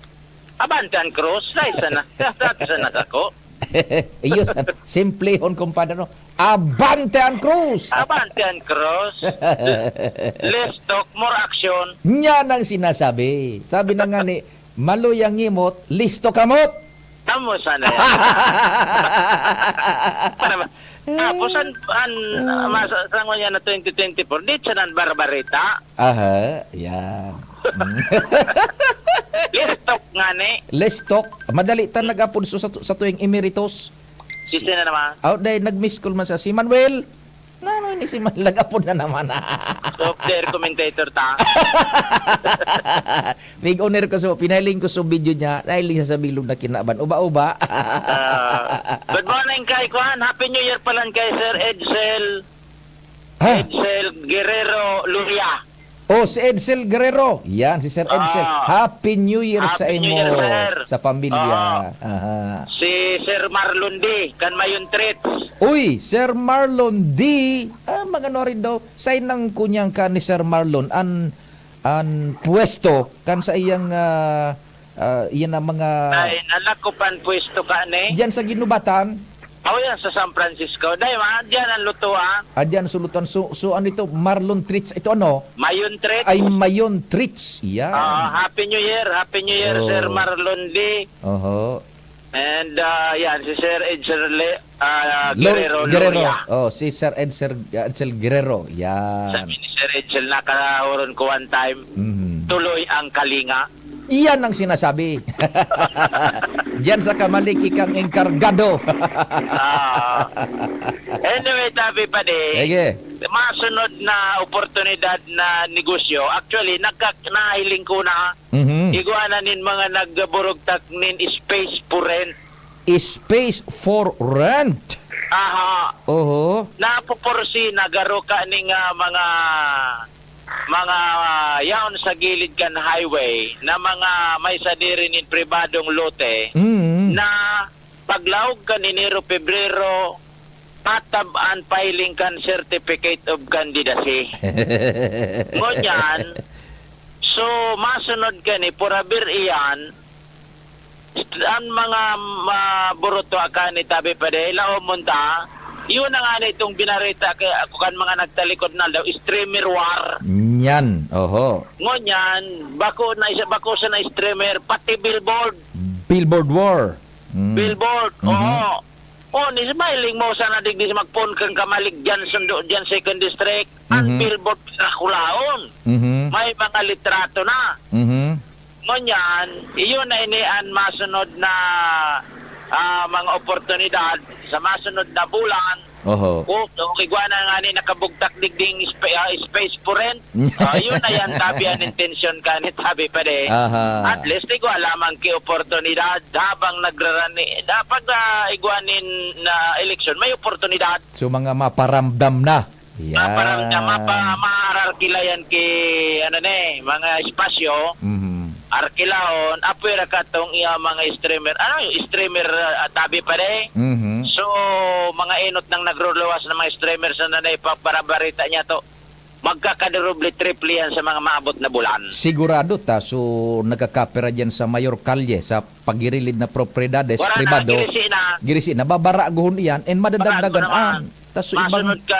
Abante an krus, dai sana. Dati sana kako. Iyo, simplehon, kumpadre, no? Abante an krus! Abante an krus. Less talk, more action. Yan ang sinasabi. Sabi na nga ni, "Maluya ngimot, listo kamot." Tamo sana yan. Para ma-, tapos an, an, ah, masa-, sa ngunyan na twenty twenty-four, di siya nan barbarita. Aha, yan. Less talk ngani. Less talk. Madali ta nag-apod so sa, sa tuwing emeritus. Sisi na naman. Oh, dahil nag-miss call man sa si Manuel. Nano ini si Manuel? Nag-apod na naman. Off-air commentator ta. Mig-on-air ko so, pinahiling ko so video niya. Dahil sa bilog na kinaban. Uba-uba. Ah, good morning kay Kwan. Happy New Year pala kay Sir Edsel. Ha? Edsel Guerrero Luria. Oh, si Edsel Guerrero. Yan, si Sir Edsel. Ah. Happy New Year sa Happy New imo, Year, sir. Sa pamilya. Ah. Aha. Si Sir Marlon D, kan Mayon Treats. Uy, Sir Marlon D. Ah, magano rin daw. Sa inang kunyang ka ni Sir Marlon, an, an pwesto, kan sa iyang, ah, ah, iyan ang mga Ay, nalakop an pwesto ka ni? Diyan sa Ginubatan. Oh, yan sa San Francisco. Dai, ma, diyan ang luto, ah. Ah, diyan sa lutuan. So, so ano ito? Marlon Treats. Ito ano? Mayon Treats. Ay, Mayon Treats. Yan. Ah, Happy New Year. Happy New Year, Oh. Sir Marlon D. Oho. And, ah, yan, si Sir Edsel Le-, ah, Lor-, Guerrero Guerrero. Loria. Oh, si Sir Edsel, Edsel Guerrero. Yan. Sabi ni Sir Edsel, nakahuron ko one time, Mhm. tuloy ang kalinga. Iyan ang sinasabi. Diyan sa Kamalig, ikang engkargado. Ah. Anyway, Tabi Padi, Sige. masunod na oportunidad na negosyo, actually, nagka-, nahiling ko na, Mhm. igwa na nin mga nagburugtak nin space for rent. Space for rent? Aha. Oho. Napoporsi na garo ka ning, ah, mga mga, ah, yaon sa gilid kan highway na mga may sadiri nin pribadong lote Mm. na paglaog kan Enero, Pebrero, atab an filing kan Certificate of Candidacy. Ngunyan, so, masunod kani, purabir iyan, St-, an mga, ah, buruto akan ni Tabi Padi, laom munta, yun na nga na itong binarita kay, ako kan mga nagtalikod na daw, streamer war. Nyan, oho. Ngunyan, bako na isa, bako sa na streamer, pati billboard. Billboard war. Mm. Billboard, Mhm. oo. Oh, ni smiling mo sana digdi sa magpon kang Kamalig dyan, sundo dyan, second district. Ang Mhm. billboard, pinakulaon. Mhm. May mga litrato na. Mhm. Ngunyan, iyon na ini an masunod na, ah, mga oportunidad sa masunod na bulan. Oho. O, o, igwa na nga ni nakabugtak digding spa-, ah, space for rent. Ah, yun na yan, Tabi, ang intensyon ka ni Tabi Padi. Aha. At least, igwa lamang ki oportunidad habang nagrarani. Dapat, ah, igwa nin na eleksyon, may oportunidad. So, mga maparamdam na. Yan. Maparamdam, mapa-, maararkila yan ki, ano na eh, mga espasyo, Mhm. arkilahon, apwera ka tong iya mga streamer. Ano yung streamer, ah, Tabi Padi? Mhm. So, mga enot nang nagruluwas na mga streamer sa nanay, paparabarita niya to. Magkakadoble-triple yan sa mga maabot na bulan. Sigurado ta, so, nagkakapera dyan sa mayor kalye, sa pagirilid na propriedades Wala na, pribado. girisi na. Girisi na, babaraguhon iyan, and madadagdagan Barago naman. an. Ta, so, ibang Masunod ka,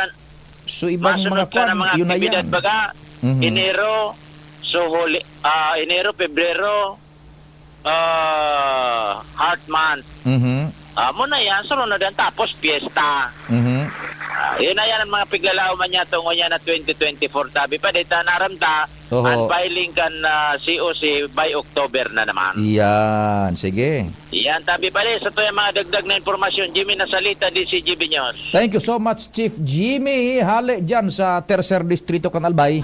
So, ibang masunod mga ka ng kwan, mga yun na aktibidad, yan. baga, Mhm. Enero, so, huli, ah, Enero, Pebrero, ah, Heart Month. Mhm. Ah, mo na yan, sunod na din, tapos piyesta. Mhm. Ah, yun na yan ang mga piglalaoman niya, tungo niya na twenty twenty-four, Tabi Padi, ta naram ta, Oho. ang filing kan, ah, C O C by October na naman. Yan, sige. Yan, Tabi Padi, sa tuyang mga dagdag na impormasyon, Jimmy Nasalita, D C G B News. Thank you so much, Chief Jimmy. Hale dyan sa Tercer Distrito kan Albay.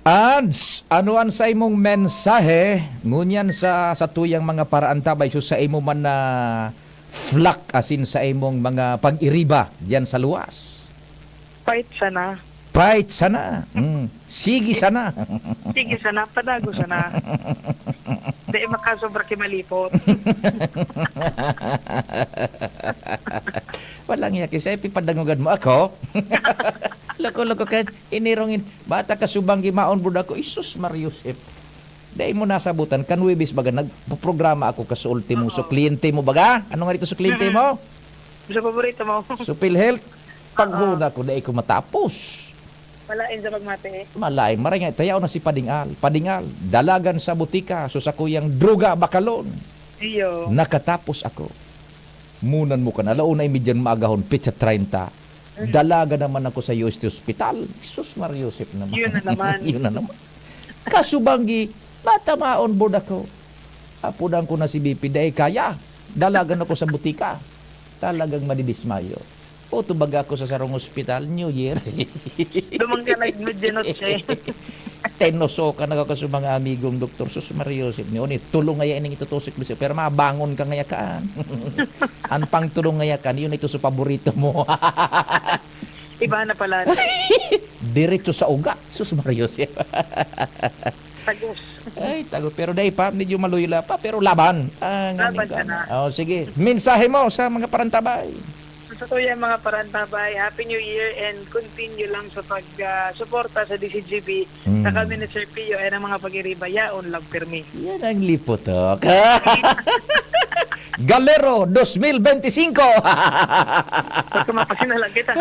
Ads, ano an saimong mensahe ngunyan sa, sa tuyang mga paraantabay so sa imo man na flak asin sa imong mga pag-iriba diyan sa luwas? Fight sana. Fight sana. Mm. Sige sana. Sige sana, padago sana. Dai makasobra ki malipot. Walang yaki sa'yo, pipadangugan mo ako. Loko-loko ka, inirongin. Bata ka subang gimaon, buda ko. Isus, Mario Josep. Dai mo nasabutan, kan Huwebes baga, nagpoprograma ako ka sa ultimo. Oo. So, kliyente mo baga? Ano nga dito sa kliyente Mm. mo? Sa paborito mo. So, PhilHealth? Pag Oo. huna ko, dai ko matapos. Malain sa pagmati. Malain. Maray nga, tayaw na si Padingal. Padingal, dalagan sa butika, so sa kuyang droga, bakalon. Iyo. Nakatapos ako. Munan mo ka na, alauna y media maagahon, petsa treinta. Mm. Dalaga naman ako sa U S T hospital. Jesus Maria Josep naman. Yun na naman. Yun na naman. Kasubanggi, matamaon bod ako. Apudan ko na si B P, dai kaya. Dalagan ako sa butika. Talagang madidismayo. Puto baga ako sa sarong ospital, New Year. Dumang ka nag-medianoche. Tenoso ka na ka sa mga amigong doktor. Sus, Maria Joseph, ni Oni, tulong ngaya ining itutusik mo siya, pero mabangon ka ngaya kaan. An pang tulong ngaya kan, yun ito sa paborito mo. Iba na pala. Diretso sa ugat. Sus, Maria Joseph. Tagos. Ay, tago. Pero dahil pa, medyo maluyla pa, pero laban. Ang Laban aming ka na. Oh, sige. Mensahe mo sa mga parantabay. Sa tuya mga parantabay, Happy New Year and continue lang sa pag-suporta sa D C G B. Mm. Sa kami ni Sir Pio ay ang mga pag-iriba, yaon lang pirmi. Yan ang lipotok. Galero dos mil benti singko. Pagka mapasinalag kita.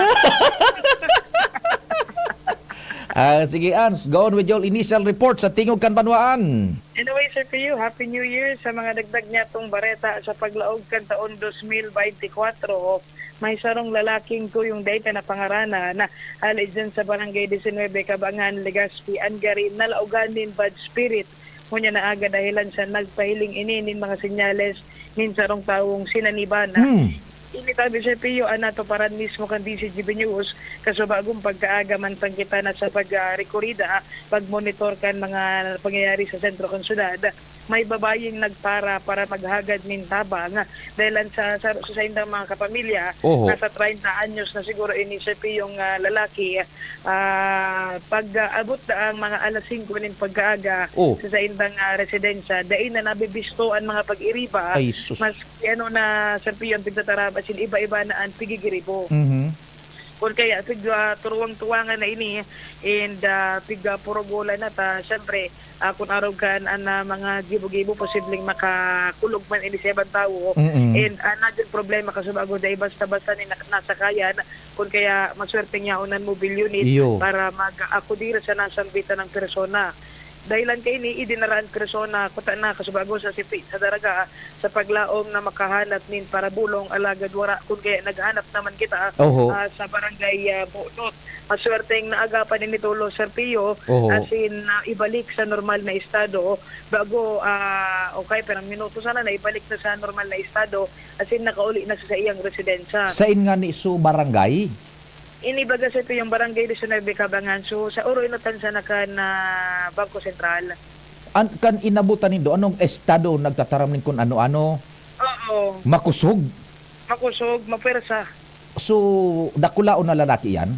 Ah, sige, Ans, go on with your initial report sa Tingog kan Banwaan. Anyway, Sir Pio, Happy New Year sa mga dagdag niya tong bareta sa paglaog kan taon dos mil benti kwatro. May sarong lalaking tuyong dai ta napangaranan na hali dyan sa Barangay disinwebe, Kabangan, Legazpi, Angarin, nalaogan nin bad spirit. Ngunyan na aga dahilan sa nagpahiling ini nin mga senyales nin sarong tawong sinaniban. Hmm. Ini tabi, Sir Pio, ang natuparan mismo kan D C G B News, kasubagong pagkaaga man tang kita na sa pag-rekorida, pag-monitor kan mga pangyayari sa sentro kan syudad. May babayeng nagpara para maghagad nin tabang dahil sa, sa, sa saindang mga kapamilya. Oho. Nasa treinta anyos na siguro ini, Sir Pio, yung ah, lalaki. Ah, pag ah, abot na ang mga alas singko nin pagkaaga Oh. sa saindang ah, residensya, dai na nabibisto ang mga pag-iriba. Ay, sus. Maski ano na, Sir Pio, ang pigtataraba, sin iba-iba na ang pigigiribo. Mhm. Kung kaya, pig ah, turuwang-tuwangan na ini, and ah, pig ah, purugolan na ta, siyempre, ah, kung araw kan ang ah, mga gibo-gibo, posibleng makakulog man ini sa ibang tawo. Mm-mm. And ah, naging problema, kasubago, dai basta-basta ni na- nasakayan, kung kaya maswerteng yaon an mobile unit Iyo. para mag-akudir sa nasambitan ng persona. Dahilan kaini, idinara an persona kuta na kasubago sa sipi sa daraga sa paglaom na makahanap nin parabulong, alagad wara, kun kaya naghanap naman kita Oho. ah, sa barangay ah, Bunot. Maswerteng naagapan ini tulos, Sir Pio, Oho. asin ah, ibalik sa normal na estado bago, ah, okay, pirang minuto sana na ibalik na sa normal na estado, asin nakauli na sa iyang residensya. Sain nga ni su barangay? Ini baga, Sir Pio, yung Barangay disinwebe, Kabangan. So, sa Oro Inotan sana kan ah, Bangko Sentral. An kan inabutan nindo, anong estado nagtataram nin kun ano-ano? Oo. Makusog? Makusog, mapwersa. So, dakulaon na lalaki yan?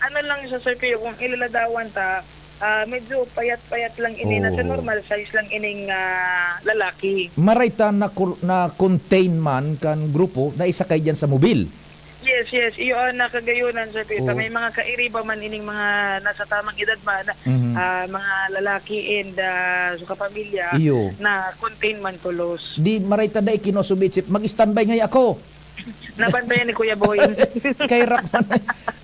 Ano lang sa, Sir Pio, kung ilaladawan ta, ah, medyo payat-payat lang ini, Oo. nasa normal size lang ining ah, lalaki. Maray ta na, na-contain man kan grupo na isakay dyan sa mobil. Yes, yes. Iyo ang nakagayonan, Sir Pio. Oo. May mga kairiba man ining mga nasa tamang edad man, Mhm. ah, mga lalaki and ah, sa kapamilya Iyo. na contain man tulos. Di maray ta dai kinusubitsip, mag-standby ngay ako. Nabantayan ni Kuya Boy. Kay Rockman,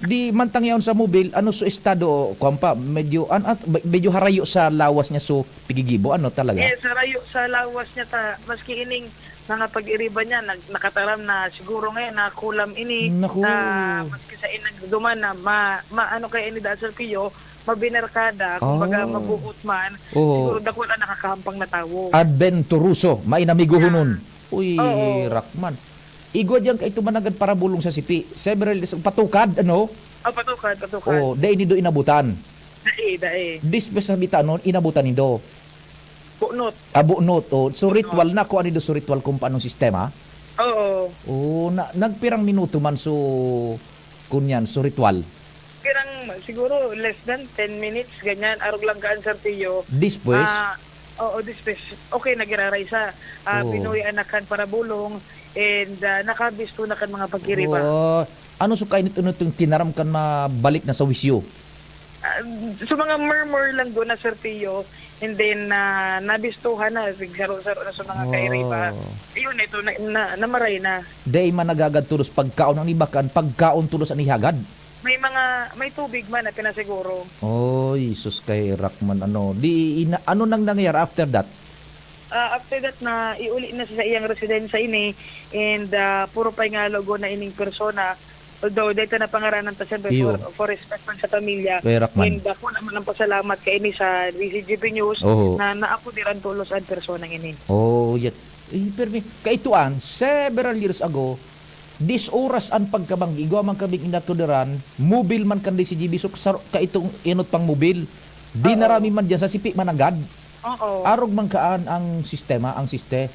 di man tangyaon sa mobil, ano, so estado, kwan pa, medyo, an, at, medyo harayo sa lawas niya, so pigigibo, ano talaga? Yes, harayo sa lawas niya ta, maski ining mga pag-iriba niya, nag, nakataram na siguro ngayon na kulam ini, Naku. na maski sa inagduman na ma, ma, ano kaya ini da, Sir Pio, mabinerkada, kumbaga Oh. mabuot man, Oo. siguro dakul ang nakakahampang na tawo. Adventuroso, may namigo Yeah. hunon. Uy, Oo. Rockman. Igwa diyan kay ito managad parabulong sa sipi. Several days, patukad, ano? Oh, patukad, patukad. Oh, dai nindo inabutan. Dai, dai. Dispes sa bitanon, inabutan nindo. Bunot. Abunot, oh. So, Bunot. Ritual na, kung ano nindo so ritual, kung paanong sistema. Oo. Oh, na, nagpirang minuto man so, kunyan, so ritual. Pirang, siguro, less than ten minutes, ganyan. Arog lang ka, Sir Pio. Dispes? Ah, oo, dispes. Okay, nagiraray sa. Ah, Oo. Pinoy anakan parabulong, and ah, nakabisto na kan mga pag-iriba. Oh, ano so kainit-init yung tinaram kan mabalik na sa wisyo? Ah, so, mga murmur lang doon na, Sir Pio, and then ah, nabistuhan na, nagsaro-saro na sa mga Oh. kairiba. Ayun, ito, na, na, namaray na. Dai man nagagad tulos pagkaon ang iba kan, pagkaon tulos ang ihagad. May mga, may tubig man na pinasiguro. Oh, Jesus kay Rockman, ano. Di, ina, ano nang nangyari after that? Ah, after that na iuli na sa iyang residensya ini, and ah, puro pay nga logo na ining persona. Although, dahil na pangaranan ta siyempre Iyo. for, for respect man sa pamilya. Kay Rockman. And ako naman ang pasalamat kay ini sa D C G P News Oho. na naakudiran tulos ang personang ini. Oh, yet. Eh, permi, kaituan, several years ago, dis oras ang pagkabanggi, igwa man kaming inakudiran, mobil man kan D C G B, so, sa, kaitong inot pang mobil, Di Oo. narami man dyan, sa sipi managad. Oo. Arog man kaan ang sistema, ang siste.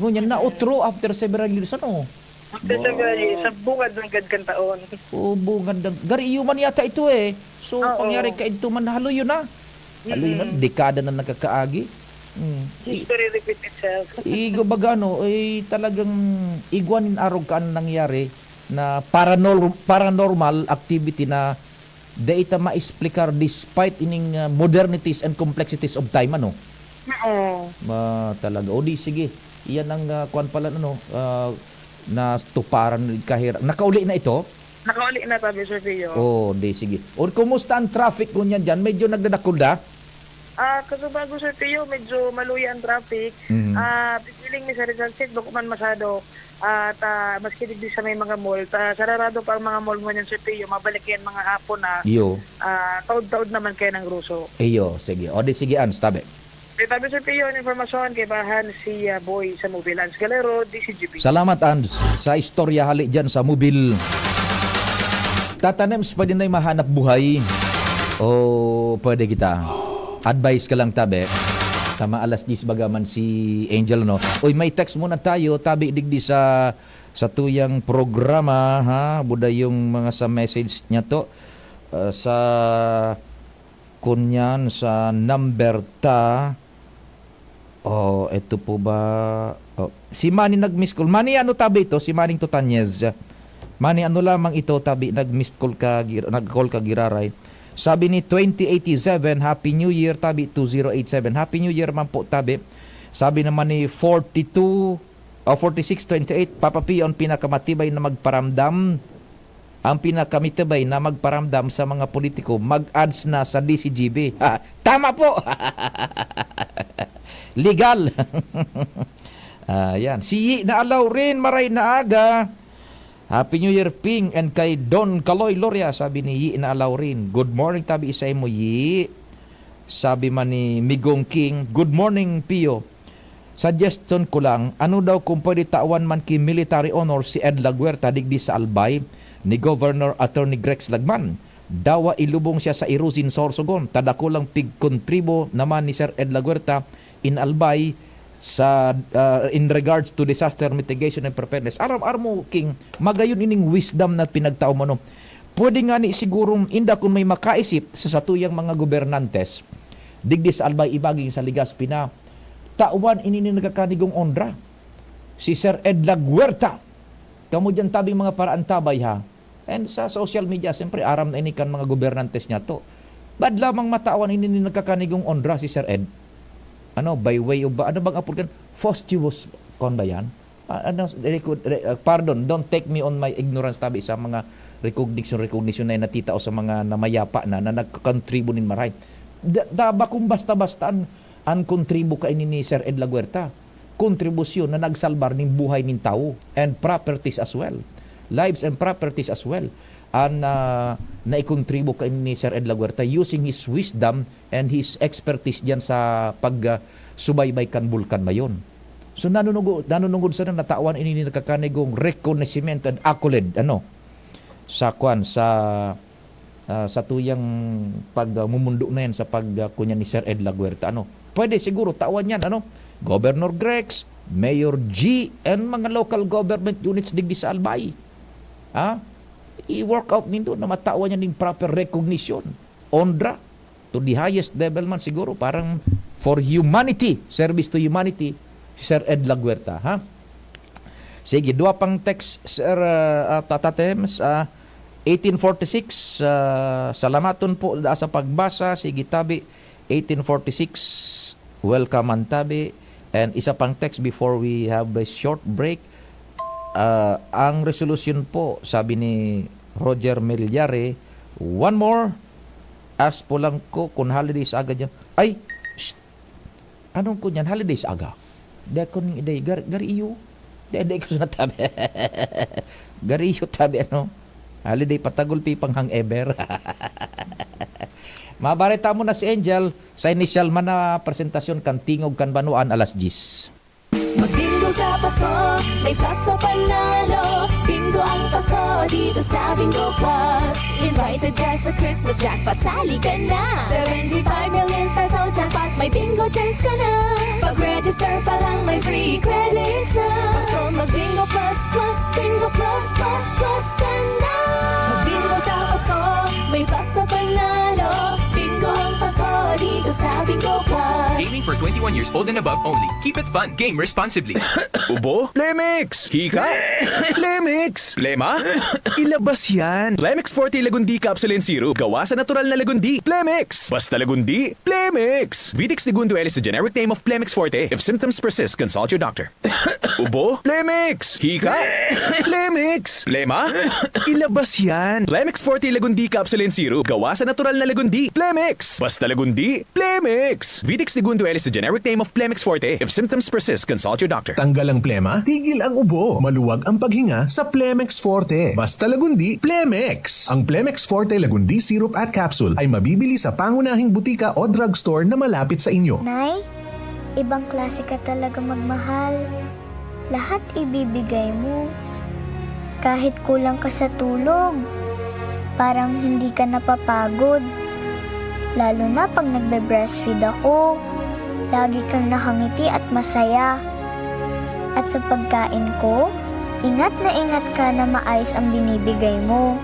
Ngunyan, nautro after several years, ano? After several years, sa bungad ng gad kan taon. O, bungad ng... Gari iyo man yata ito eh. So, Oo. pangyari ka ito man, haloy yun na. Haloy yun na, Mm-mm. dekada na nakakaagi. Mm. I- History repeats itself. Igo baga ano, eh, talagang igwa nin arog kaan nangyari na paranor-, paranormal activity na dai ta maexplikar despite ining, ah, modernities and complexities of time, ano? Oo. Ma, talaga. O di, sige. Iyan ang, ah, kwan pala, ano, ah, natuparan kahira. Nakauli na ito? Nakauli na tabi, Sir Pio. O, di, sige. O, kumusta ang traffic ngunyan dyan? Medyo nagdadakul na? Ah, Kasubago, Sir Pio, medyo maluya ang traffic. Mhm. Ah, pipiling mi sa Rizal Street, bako man masyado. At, ah, maski digdi sa may mga mall, ta, sararado pa ang mga mall ngunyan, Sir Pio, mabalik yan mga hapon na. Iyo. Ah, taod-taod naman kaya ng ruso. Iyo, sige. O di, sige, Ans, tabi. May tabi, Sir Pio, ang informasyon kay Bahan si, ah, Boy sa Mobil, Ans Galero, D C G P. Salamat, Ans, sa istorya hali dyan sa Mobil. Tatanems, pwede na yung mahanap buhay. O pwede kita. Advice ka lang, tabi. Tama, alas diyes baga man si Angel, no? Uy, may text muna tayo, tabi, digdi sa, sa tuyang programa, ha? Buda yung mga sa message niya to. Ah, sa kunyan, sa number ta. Oh, ito po ba? Oh, si Manny nag-miss call. Manny, ano tabi ito? Si Manny Tutanyez. Manny, ano lamang ito, tabi, nag-miss call ka, gir-, nag-call ka, giraray. Sabi ni twenty eighty-seven, "Happy New Year," tabi, two zero eight seven. "Happy New Year man po," tabi. Sabi naman ni forty-two, o forty-six twenty-eight, "Papa Pio ang pinakamatibay na magparamdam, ang pinakamitibay na magparamdam sa mga politiko, mag-ads na sa D C G B." Ha, tama po! Legal! Ah, yan. Si Yi na Alaurin, maray na aga. Happy New Year, Ping, and kay Don Kaloy Loria, sabi ni Yi na Alaurin. Good morning, tabi, isa mo, Yi. Sabi man ni Migong King, "Good morning, Pio. Suggestion ko lang, ano daw kung pwede tawan man ki military honor si Ed Laguerta digdi sa Albay ni Governor Attorney Grex Lagman? Dawa ilubong siya sa Irusin, Sorsogon, ta dakulang pigkontribo naman ni Sir Ed Laguerta in Albay sa, ah, in regards to disaster mitigation and preparedness." Aram, aram mo, King, magayon ining wisdom na pinagtao mo, no? Pwede nga ni sigurong inda kun may makaisip sa satuyang mga gobernantes, digdi sa Albay, ibaging sa Legazpi na, tawan ini ni nagkakanigong onra, si Sir Ed Laguerta. Kamo diyan, tabing mga paraantabay, ha? And sa social media, siyempre, aram na ini kan mga gobernantes niya to. Bad lamang matawan ini ni nagkakanigong onra si Sir Ed. Ano, by way of ba, ano bang apod kan? Posthumous, kon ba yan? Ah, ano, record, re-, ah, pardon, don't take me on my ignorance, tabi, sa mga recognition, recognition na natitao sa mga namayapa na, na nagkakontribo nin maray. Da, da, bakong basta-basta an, an kontribo kaini ni Sir Ed Laguerta. Kontribusyon na nagsalbar nin buhay nin tawo and properties as well. Lives and properties as well. An, ah, naikontribo kaini ni Sir Ed Laguerta using his wisdom and his expertise diyan sa pag, ah, subaybay kan Bulkan Mayon. So, nanunugo-, nanunungod sana natawan ini ni nagkakanigong reconocement and accolade, ano, sa kwan, sa, ah, sa tuyang pag, ah, mumundo na yan sa pag, ah, kunya ni Sir Ed Laguerta, ano. Pwede siguro tawan yan, ano, Governor Grex, Mayor G, and mga local government units digdi sa Albay. Ha? I-work out nindo na matawan yan yung proper recognition. Onra to the highest level man siguro, parang for humanity, service to humanity, si Sir Ed Laguerta, ha? Sige, dua pang text, Sir, ah, ah, Tata Tems, ah, eighteen forty-six, ah, salamaton po da sa pagbasa. Sige, tabi, eighteen forty-six, welcome, an tabi. And isa pang text before we have a short break. Ah, ang resolution po, sabi ni Roger Milyare, one more, as po lang ko, kun holidays agad yan. Ay, shh! Anong ko niyan? Holidays aga. Di ako ning iday, gar, gari iyo. Di, di ko sa tabi. Gari iyo tabi, ano? Holiday patagol pi pang hangover. Mabareta mo na si Angel sa initial man na presentasyon kan Tingog kan Banwaan alas diyes. Magdingo Sa Pasko, may plus sa panalo. Bingo ang Pasko dito sa Bingo Plus. Invited ka sa Christmas jackpot, sali ka na. Seventy-five million peso jackpot, may bingo chance ka na. Pag-register pa lang, may free credits na. Pasko, mag-Bingo Plus, Plus, Bingo Plus, Plus, Plus ka na. Mag-Bingo sa Pasko, may plus sa panalo. Bingo ang Pasko dito sa Bingo Plus. Gaming for twenty-one years old and above only. Keep it fun. Game responsibly. Ubo? Plemix! Hika? Plemix! Plema? Ilabas yan! Plemix Forte Lagundi Capsule and Syrup. Gawa sa natural na lagundi. Plemix! Basta lagundi, Plemix! Vitex Segundo L is the generic name of Plemix Forte. If symptoms persist, consult your doctor. Ubo? Plemix! Hika? Plemix! Plema? Ilabas yan! Plemix Forte Lagundi Capsule and Syrup. Gawa sa natural na lagundi. Plemix! Basta lagundi, Plemix! Vitex Segundo L is the generic name of Plemix Forte. If symptoms persist, consult your doctor. Tanggal ang plema, tigil ang ubo. Maluwag ang paghinga sa Plemix Forte. Basta lagundi, Plemix! Ang Plemix Forte Lagundi Syrup at Capsule ay mabibili sa pangunahing butika o drugstore na malapit sa inyo. Nay, ibang klase ka talaga magmahal. Lahat ibibigay mo. Kahit kulang ka sa tulog, parang hindi ka napapagod. Lalo na pag nagbe-breastfeed ako, lagi kang nakangiti at masaya. At sa pagkain ko, ingat na ingat ka na maayos ang binibigay mo.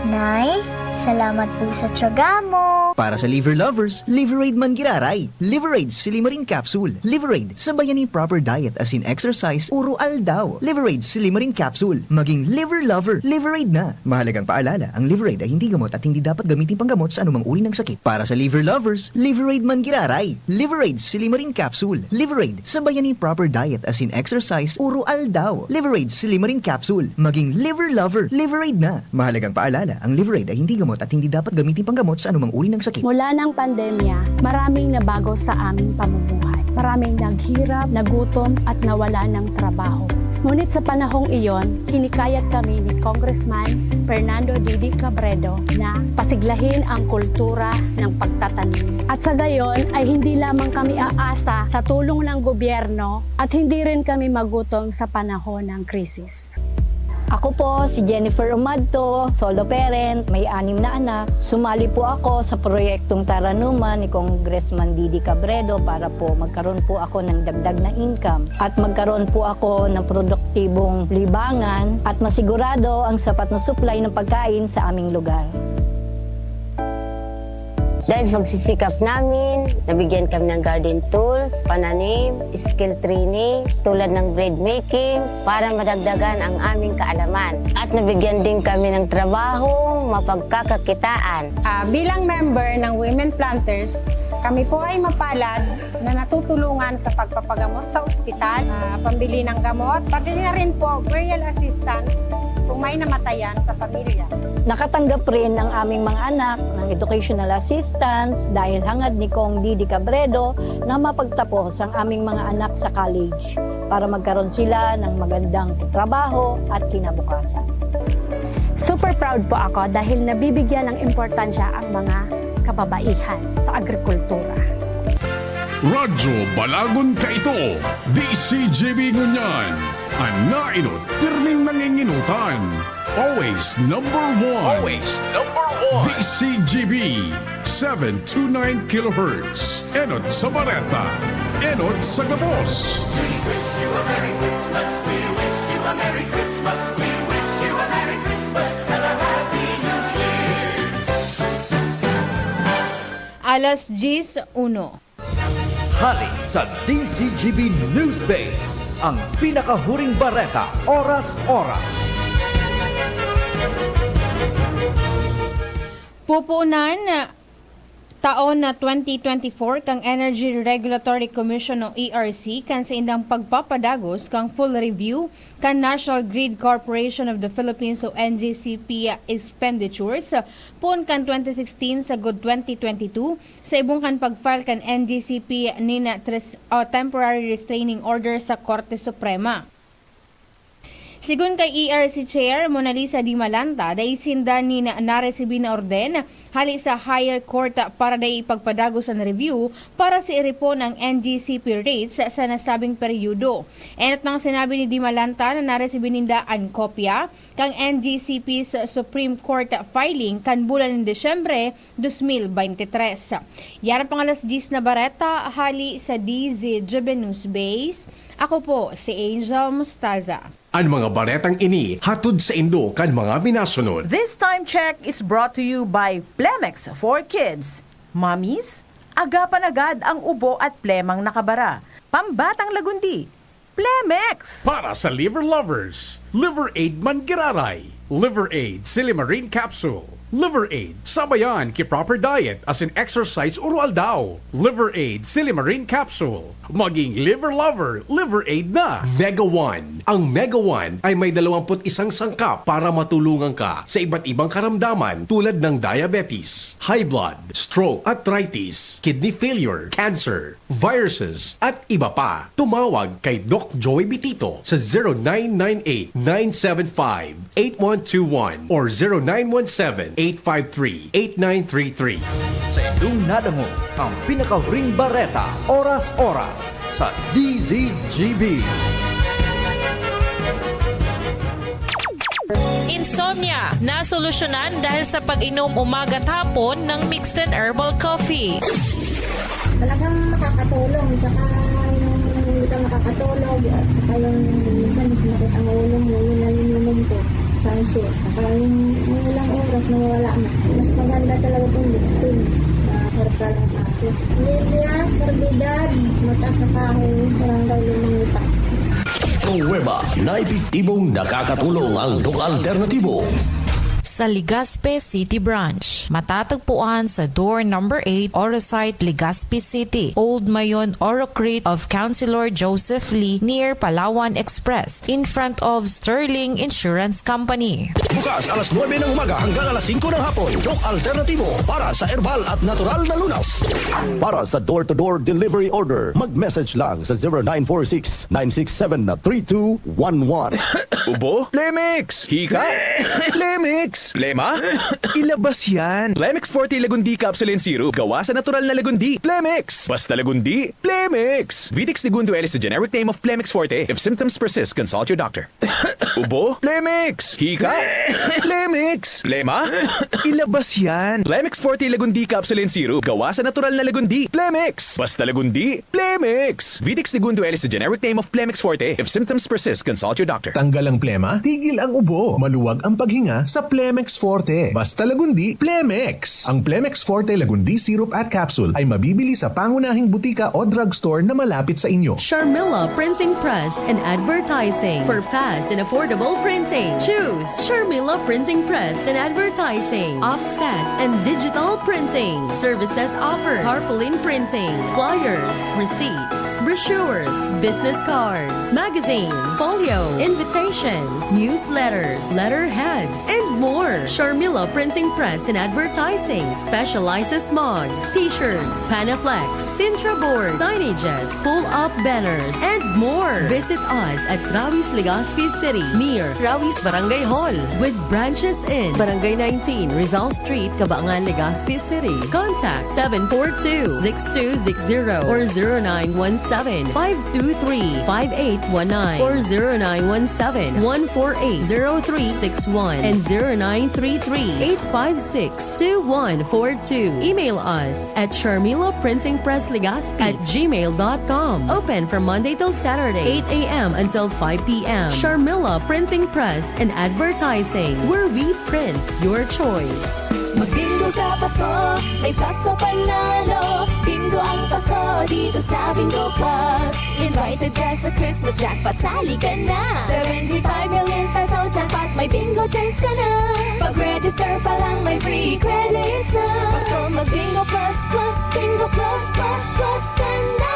Nay, salamat po sa tiyaga mo. Para sa liver lovers, Liverade man giraray. Liverade Silimarin Capsule. Liverade, sabayan nin proper diet asin exercise uro aldaw. Liverade Silimarin Capsule. Maging liver lover, Liverade na. Mahalagang paalala, ang Liverade ay hindi gamot at hindi dapat gamitin panggamot sa anumang uri ng sakit. Para sa liver lovers, Liverade man giraray. Liverade Silimarin Capsule. Liverade, sabayan nin proper diet asin exercise uro aldaw. Liverade Silimarin Capsule. Maging liver lover, Liverade na. Mahalagang paalala, ang Liverade ay hindi gamot at hindi dapat gamitin panggamot sa anumang uri ng sakit. Mula ng pandemya, maraming nabago sa aming pamumuhay. Maraming naghirap, nagutom, at nawala ng trabaho. Ngunit sa panahong iyon, hinikayat kami ni Congressman Fernando Didi Cabredo na pasiglahin ang kultura ng pagtatanim. At sa gayon ay hindi lamang kami aasa sa tulong ng gobyerno at hindi rin kami magutom sa panahon ng krisis. Ako po si Jennifer Umadto, solo parent, may anim na anak. Sumali po ako sa proyektong Taranuman ni Congressman Didi Cabredo para po magkaroon po ako ng dagdag na income at magkaroon po ako ng produktibong libangan at masigurado ang sapat na supply ng pagkain sa aming lugar. Dahil sa pagsisikap namin, nabigyan kami ng garden tools, pananim, skill training, tulad ng bread making, para madagdagan ang aming kaalaman. At nabigyan din kami ng trabaho, mapagkakakitaan. Ah, bilang member ng Women Planters, kami po ay mapalad na natutulungan sa pagpapagamot sa ospital, ah, pambili ng gamot, pati na rin po burial assistance kung may namatayan sa pamilya. Nakatanggap rin ang aming mga anak ng educational assistance dahil hangad ni Cong Didi Cabredo na mapagtapos ang aming mga anak sa college para magkaroon sila ng magandang trabaho at kinabukasan. Super proud po ako dahil nabibigyan ng importansya ang mga kababaihan sa agrikultura. Radyo Balagon Kaito, D C G B ngunyan, an naenot pirming nanginginutan. Always number one. Always number one. D C G B, seven two nine kilohertz. Enot sa bareta, enot sa gabos. Alas diyes uno. Hali sa D C G B News Base, ang pinakahuring bareta, oras-oras. Pupunan taon na twenty twenty-four kan Energy Regulatory Commission o E R C kan saindang pagpapadagos kan full review kan National Grid Corporation of the Philippines o N G C P expenditures poon kan twenty sixteen sagkod twenty twenty-two, sa ibong kan pag-file kan N G C P nin tres-, o temporary restraining order sa Korte Suprema. Sigon kay E R C Chair Monalisa Di Malanta, dai sinda nin naresibi na orden hali sa higher court para dai ipagpadagos an review para sa iripon ang N G C P rates sa nasabing peryodo. Enot nang sinabi ni Di Malanta na naresibi ninda an kopya kan N G C P's Supreme Court filing kan bulan ng Disyembre dos mil bente tres. Yan ang pangalas diyes na bareta hali sa D Z Juvenus Base. Ako po si Angel Mustaza. An mga baretang ini hatod saindo kan mga minasunod. This time check is brought to you by Plemex for Kids. Mommies, agapan agad ang ubo at plemang nakabara. Pambatang lagundi, Plemex! Para sa liver lovers, Liver Aid Manggiraray, Liver Aid Silimarin Capsule, Liver Aid Sabayan ki Proper Diet asin Exercise Uro-aldaw, Liver Aid Silimarin Capsule. Maging liver lover, Liver Aid na! Mega One. Ang Mega One ay may dalawampu't isang sangkap para matulungan ka sa iba't ibang karamdaman tulad ng diabetes, high blood, stroke, arthritis, kidney failure, cancer, viruses, at iba pa. Tumawag kay Doc Joey Bitito sa zero nine nine eight nine seven five eight one two one or zero nine one seven eight five three eight nine three three. Sa indong nadangog ang pinakahuring bareta, oras-oras sa D Z G B. Insomnia, nasolusyonan dahil sa pag-inom umaga at hapon ng Mixton Herbal Coffee. Talagang makakatulong, tsaka yung hindi ka makakatulog, at saka yung minsan masakit ang ulo mo, yun lang yung inom ko, Sunshine. Saka yung mga ilang oras nawawala na. Mas maganda talaga itong Mixton na herbal na coffee. Lilia Sorbidad, Mata sa Kahoy, Barangay Lumangita. Pruweba na epektibong nakakatulong ang Doc Alternatibo. Sa Legazpi City Branch. Matatagpuan sa door number eight, Orosite, Legazpi City, Old Mayon, Orocrit of Councilor Joseph Lee, near Palawan Express, in front of Sterling Insurance Company. Bukas alas nuebe ng umaga hanggang alas singko ng hapon. Doc Alternatibo para sa herbal at natural na lunas. Para sa door-to-door delivery order, mag-message lang sa zero nine four six nine six seven three two one one. Ubo? Plemex! Hika? Plemex! Plema? Ilabas yan! Plemex Forte Lagundi Capsule and Syrup. Gawa sa natural na lagundi. Plemex! Basta lagundi, Plemex! Vitex Segundo L is the generic name of Plemex Forte. If symptoms persist, consult your doctor. Ubo? Plemex! Hika? Plemex! Plema? Ilabas yan! Plemex Forte Lagundi Capsule and Syrup. Gawa sa natural na lagundi. Plemex! Basta lagundi, Plemex! Vitex Segundo L is the generic name of Plemex Forte. If symptoms persist, consult your doctor. Tanggal ang plema, tigil ang ubo, maluwag ang paghinga sa Plemex Forte. Basta lagundi, Plemex! Ang Plemex Forte Lagundi Syrup at Capsule ay mabibili sa pangunahing butika o drugstore na malapit sa inyo. Sharmila Printing Press and Advertising. For fast and affordable printing, choose Sharmila Printing Press and Advertising. Offset and digital printing. Services offered: tarpaulin printing, flyers, receipts, brochures, business cards, magazines, folio, invitations, newsletters, letterheads, and more. Sharmila Printing Press and Advertising specializes mugs, t-shirts, Panaflex, Sintra board, signages, pull-up banners, and more. Visit us at Rawis, Legazpi City, near Rawis Barangay Hall, with branches in Barangay nineteen, Rizal Street, Cabangan, Legazpi City. Contact seven four two, six two six zero or zero nine one seven, five two three, five eight one nine or zero nine one seven, one four eight, zero three six one and zero nine three three, eight five six, two one four two. Email us at Sharmila Printing Press Legazpi at gmail dot com. Open from Monday till Saturday, eight a.m. until five p.m. Sharmila Printing Press and Advertising, where we print your choice. Magbingo sa Pasko, may Pasko panalo. Bingo ang Pasko dito sa Bingo Plus. Invited ka sa Christmas jackpot, sali ka na. Seventy-five million peso jackpot, may bingo chance ka na. Pag-register pa lang, may free credits na. Pasko, mag-Bingo Plus, Plus, Bingo Plus, Plus, Plus ka na.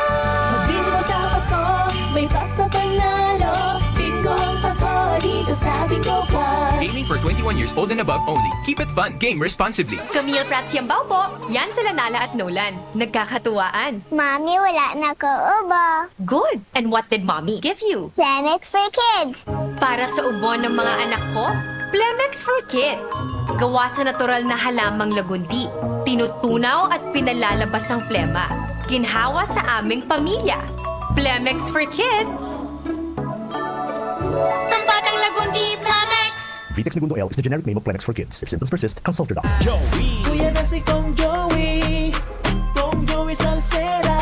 Magbingo sa Pasko, may Pasko panalo. Bingo ang Pasko dito sa Bingo Plus. Gaming for twenty-one Years old and above only. Keep it fun. Game responsibly. Camille Prats Yambao po. Yan sila Nala at Nolan. Nagkakatuwaan. Mami, wala na ko ubo. Good! And what did mommy give you? Plemex for kids. Para sa ubo ng mga anak ko, Plemex for Kids. Gawa sa natural na halamang lagundi. Tinutunaw at pinalalabas ang plema. Ginhawa sa aming pamilya. Plemex for Kids. Ang batang lagundi, Plemex! Vitex Negundo L is the generic name of Plemex for kids. If symptoms persist, consult your doctor. Kuya na si Kong Joey, Kong Joey Salceda,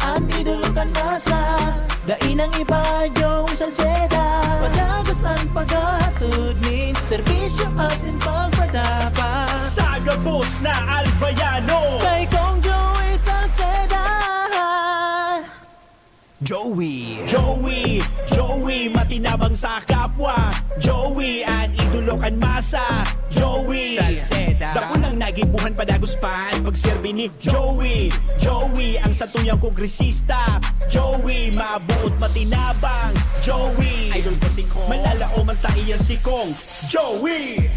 an idolo kan masa. Dai nang iba, Joey Salceda. Padagos an paghatod nin serbisyo asin pagpadapat. Sa gabos na Albayano, kay Kong Joey Salceda. Joey, Joey, Joey, matinabang sa kapwa. Joey, an idolo kan masa. Joey, Salceda. Dakul nang nagibuhan, padagos pa an pagserbi ni Joey. Joey, ang satuyang kongresista. Joey, mabuot, matinabang. Joey, idol ko si Kong. Malalaoman ta iyan si Kong. Joey!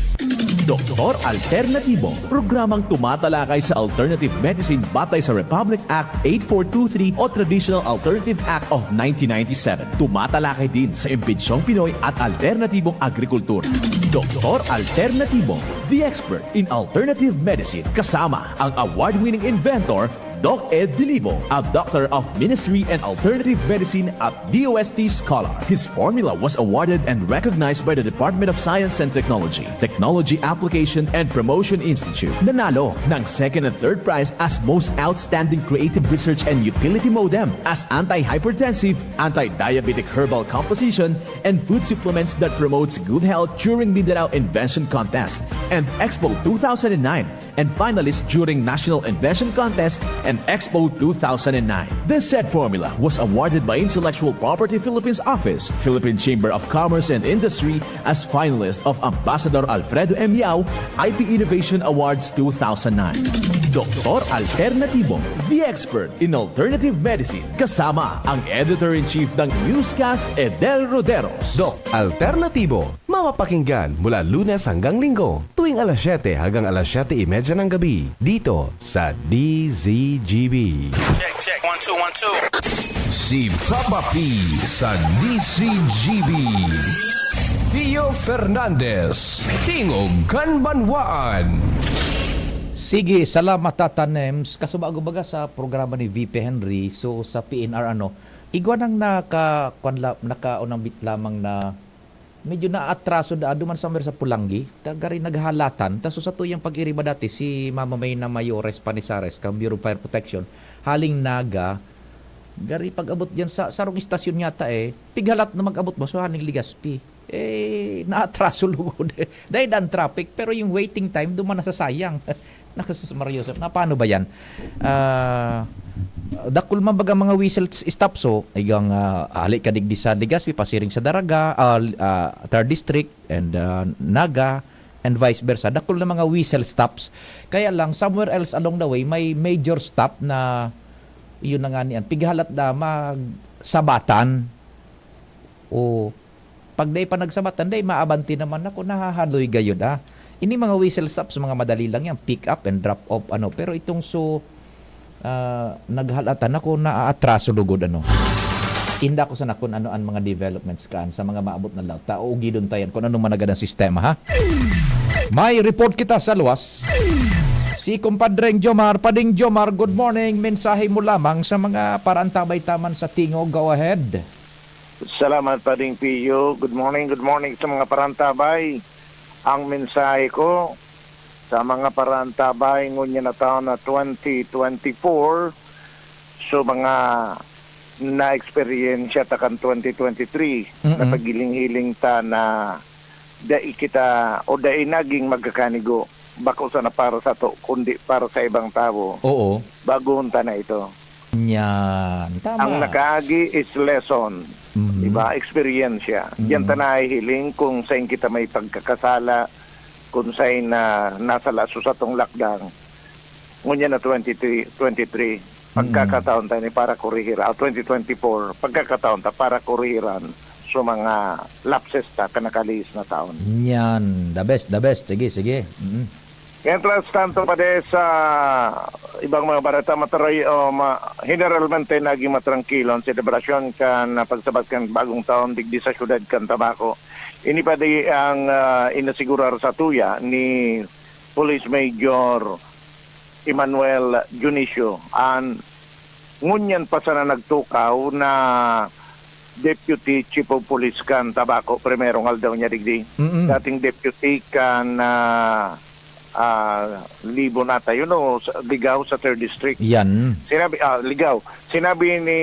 Doktor Alternatibo, programang tumatalakay sa alternative medicine batay sa Republic Act eight four two three o Traditional Alternative Act of nineteen ninety-seven. Tumatalakay din sa imbensyong Pinoy at alternatibong agrikultura. Doktor Alternatibo, the expert in alternative medicine, kasama ang award-winning inventor Doc Ed Dilibo, a Doctor of Ministry and Alternative Medicine at D O S T scholar. His formula was awarded and recognized by the Department of Science and Technology, Technology Application and Promotion Institute. Nanalo ng second and third prize as Most Outstanding Creative Research and Utility Modem as anti-hypertensive, anti-diabetic herbal composition, and food supplements that promotes good health during Mindanao Invention Contest and Expo two thousand nine and finalist during National Invention Contest and Expo two thousand nine. This said formula was awarded by Intellectual Property Philippines Office, Philippine Chamber of Commerce and Industry as finalist of Ambassador Alfredo M. Yao I P Innovation Awards two thousand nine. Doktor Alternatibo, the expert in alternative medicine, kasama ang Editor-in-Chief ng Newscast, Edel Roderos. Doc Alternatibo, mapapakinggan mula Lunes hanggang Linggo, tuwing alas siyete hanggang alas siyete y media ng gabi, dito sa D Z G B. Check, check. One, two, one, two. Si Papa P sa D Z G B. Pio Fernandez, Tingog kan Banwaan. Sige, salamat, Tata Nems. Kasubago baga sa programa ni V P Henry, so sa P N R, ano, igwa nang naka-, kwan la-, nakaunang bit lamang na medyo naatraso da, duman somewhere sa Pulangi, ta gari naghalatan. Ta so sa tuyang pag-iriba dati, si Mama May na Mayores Panizares, kan Bureau of Fire Protection, haling Naga, gari pag-abot diyan sa sarong istasyon yata eh, pighalat na mag-abot mo, so haling Legazpi. Eh, naatraso lugod eh. Dahil ang traffic, pero yung waiting time, duman nasasayang. Naku, sus, Maria Joseph, na paano ba yan? Ah, dakul man baga mga whistle s-, stops, so, igang, ah, hali ka digdi sa Legazpi, pasiring sa Daraga, ah, ah, third District, and, ah, Naga, and vice versa. Dakul na mga whistle stops. Kaya lang, somewhere else along the way, may major stop na, yun na nga niyan, pighalat na magsabatan. O, pag dai pa nagsabatan, dai maabanti naman ako, nahahaloy gayod, ah. Ini mga whistle stop sa mga madali lang yan, pick up and drop off, ano. Pero itong so, ah, naghalatan ako, naaatraso lugod, ano. Inda ko sana kung ano ang mga developments kaan sa mga maabot na law. Ta, uugidon ta yan kung ano man nagad ang sistema, ha? May report kita sa luwas. Si Kumpadreng Jomar, Pading Jomar, good morning. Mensahe mo lamang sa mga paraantabay taman sa Tingog. Go ahead. Salamat, Pading Pio. Good morning, good morning sa mga parantabay. Ang mensahe ko sa mga parantabay ngunyan na taon na twenty twenty-four, so mga na-eksperyensya ta kan twenty twenty-three, Mm-mm. Napagiling-hiling ta na dai kita o dai naging magkakanigo, bako sana para sato, kundi para sa ibang tawo. Oo. Baguhon ta na ito. Yan. Tama. Ang nakaagi is lesson. Mhm. Diba? Eksperyensya. Mhm. Diyan ta nahihiling kung saan kita may pagkakasala, kung saan na nasa laso sa tong lakdang. Ngunyan na twenty-three, twenty-three, Mm. pagkakataon ta ni para kurihiran. O twenty twenty-four, pagkakataon ta para kurihiran. sa mga lapses ta kan nakalihis na taon. Yan. The best, the best. Sige, sige. Mm. Mientras tanto, padi sa ibang mga bareta, mataray, o ma-, generalmente naging matrangkilo ang selebrasyon kan pagsabat kan bagong taon digdi sa siyudad kan Tabaco. Ini padi ang, ah, inasigurar satuya ni Police Major Emmanuel Dionisio, an ngunyan pa sana nagtukaw na Deputy Chief of Police kan Tabaco, primerong aldaw niya digdi. Mm. Dating deputy kan, ah, ah, Libon ata yun, o sa Ligao sa Third District. Yan. Sinabi, ah, Ligao. Sinabi ni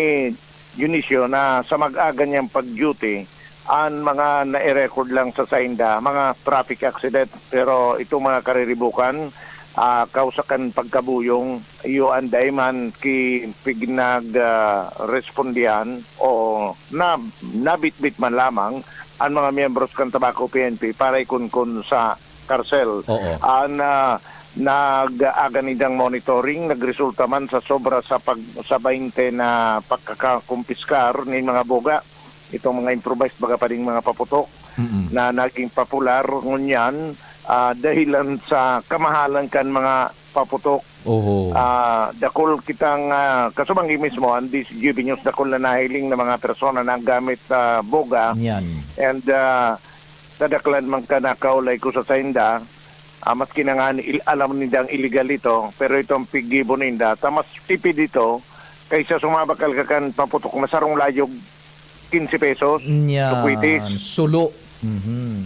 Dionisio na sa mag-aga niyang pag-duty, ang mga nai-record lang sa sainda, mga traffic accident. Pero itong mga kariribukan, ah, kausa kan pagkabuyong, iyo an dai man ki pignag, ah, respondihan o na, nabitbit man lamang ang mga miyembros kan Tabaco P N P para ikunkon sa karsel. Oo. An, ah, nag-aga nindang monitoring, nagresulta man sa sobra sa pag-, sa baynte na pagkakakumpiskar nin mga boga. Itong mga improvised, baga pa ding mga paputok Mm. na naging popular ngunyan, ah, dahilan sa kamahalan kan mga paputok. Oho. Ah, dakul kitang, ah, kasubanggi mismo, ang D C G B News, dakul na nahiling na mga persona na gamit, ah, boga. Yan. And, ah, kadaklan man ka nakaulay ko sa sainda, ah, maski na nga ni-, il-, alam nindang illegal ito, pero itong piggibo ninda, ta mas tipid ito kaysa sumabakal ka kan paputok na sarong layog, quince pesos, Yan. Chocolates. Sulo. Mhm.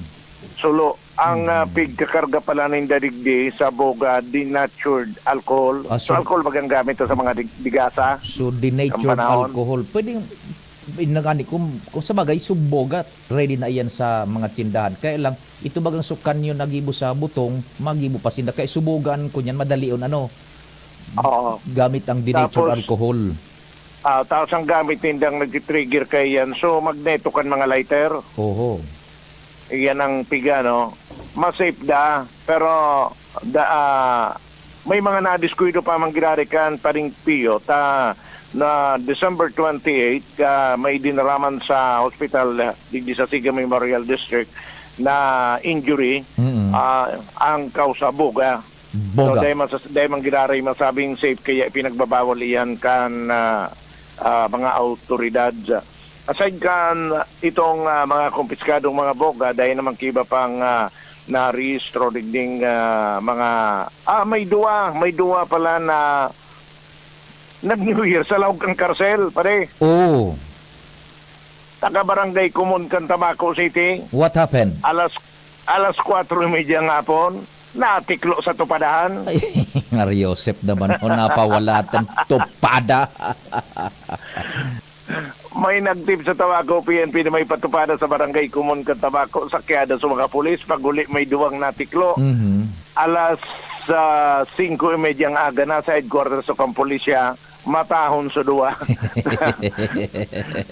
Sulo. Ang, ah, Mm. pigkakarga pala ninda digdi sa boga, denatured alcohol. Ah, So, so alcohol bagang gamit to sa mga dig-, digasa. So, denatured Ang panahon. alcohol. Pwedeng, in, nagani, kung, kung sa bagay, so boga, ready na iyan sa mga tindahan. Kaya lang, ito bagang sukanyo nagibo sa butong, magibo pa sinda. Kaya subogan ko niyan, madalion, ano, Oo. gamit ang denatured Tapos, alcohol. ah, tapos ang gamit nindang nagtitrigger kaya yan. So, magneto kan mga lighter. Oho. Iyan ang piga, no? Mas safe da, pero da, ah, may mga nadiskuido pa man ginari kan Pading Pio ta na December twenty-eight, ah, may dinaraman sa hospital, ah, digdi sa Siga Memorial District na injury, Mm. ah, ang kausa boga. So, Boga. dahil masas-, dahil man giraray masabing safe, kaya ipinagbabawal iyan kan, ah, ah, mga awtoridad. Aside kan itong, ah, mga kumpiskadong mga boga, dahil naman kiba pang, ah, narehistro digding, ah, mga, ah, may duwa, may duwa pala na nag-New Year sa laog kan karsel, pare. Oo. Taga Barangay Comon kan Tabaco City. What happened? Alas, alas kwatro y media ng hapon, natiklo sa tupadahan. Ay, Ngari Joseph naman, oh, napawala tang tupada. May nagtip sa Tabaco P N P na may patupada sa Barangay Comon kan Tabaco, sakyada sa mga pulis, pag-uli may duwang natiklo. Mhm. Alas, ah, singko y media ang aga na sa headquarters sa Kampulisya, matahon sa duwa.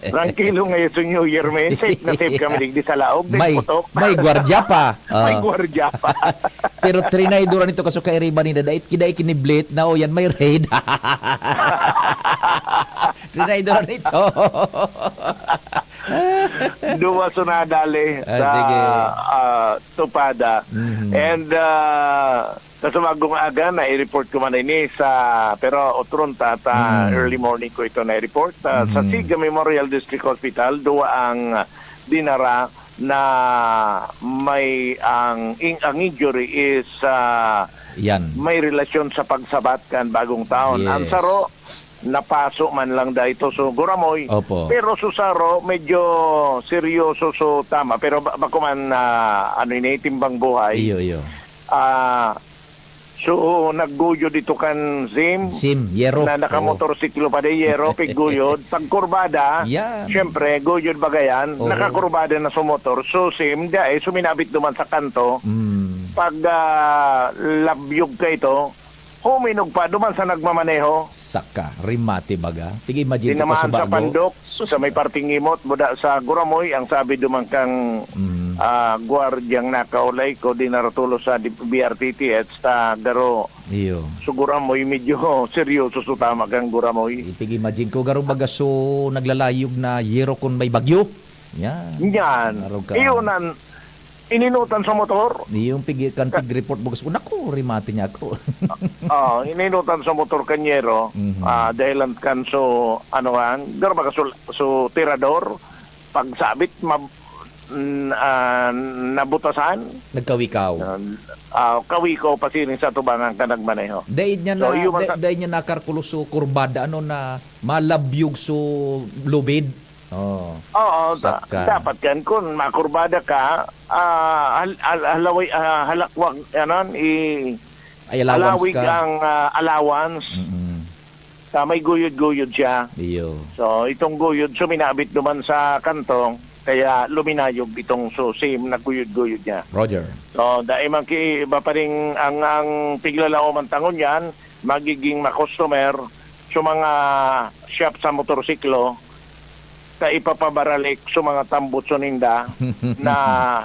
Trangkilo ngayon sa New Year, may safe na safe kami digdi sa laog, di May, putok. may gwardya pa. May Ah. gwardya pa. Pero trinaydoran ito kaso kairiba ni Dada. It-, kidai kiniblit na, o yan, may raid. Trinaydoran ito. Duwa sunada, le, Ah, sa, sige. ah, tupada. Mhm. And, ah, sa sumagong aga, na-report ko man ini sa, pero otron ta, ta, Mm. early morning ko ito na-report. Ah, sa Mhm. Siga Memorial District Hospital, duwa ang dinara na may, ang, in-, ang injury is, ah, Yan. may relasyon sa pagsabat kan bagong taon. Ang Yes. saro, napaso man lang da ito sa Guramoy. Opo. Pero sa saro, medyo seryoso, so tama. Pero ba-, bako man, ah, ano ini, timbang buhay. Iyo, iyo. Ah, so, nagguyod ito kan Zim. Zim, yero. Na Oo. nakamotorsiklo pa, de yero, pigguyod. Pagkurbada, Yan. siyempre, guyod bagayan, Oo. nakakurbada na sa motor. So, Zim, da, eh, suminabit duman sa kanto. Mm. Pag, ah, labyog ka ito, huminog pa duman sa nagmamaneho. Saka, rimate baga. Tig-imagine ko pa Tinamaan sa subago. Pandok, Sus. sa may parting imot, buda sa Guramoy, ang sabi duman kang, Mm. ah, gwardyang nakaulay ko, dinara tulos sa di-, B R T T H, ta garo. Iyo. Sa Guramoy, medyo seryoso sa tama kang Guramoy. Tig-imagine ko, garo baga so naglalayog na yero kung may bagyo. Yan. Yan. Arog ka. Iyon ang ininutan sa motor. Yung pigi-, kan Ka- pig-report, bagus ko, "Naku, rimati niya ako." Oh, ininutan sa motor kanyero, Mhm. ah, dahilan kan so, ano kan, pero baga so, so tirador, pagsabit, mab-, n-, ah, nabutasan. Nagkawikaw. Ah, ah, kawikaw pa sining sa tubangan ka nagmaneho. Dahil niya So, na, yung da-, sa dahil niya nakarkulo so kurbada, ano, na malabyog so lubid. Oh, Oo, ta-, saka dapat yan, kun makurbada ka, ah, hal-, hal-, halaway, ah, halakwag, anon, i-, Ay, allowance halawig ka. ang, ah, allowance. Mm-mm. Sa may guyod-guyod siya. Iyo. So, itong guyod, suminabit duman sa kanto, kaya luminayog itong susim na guyod-guyod niya. Roger. So, dai man ki-, iba pa rin ang, ang piglalaoman tangon yan, magiging ma-customer sa mga shop sa motorsiklo, ta ipapabaralik sa mga tambot sa ninda na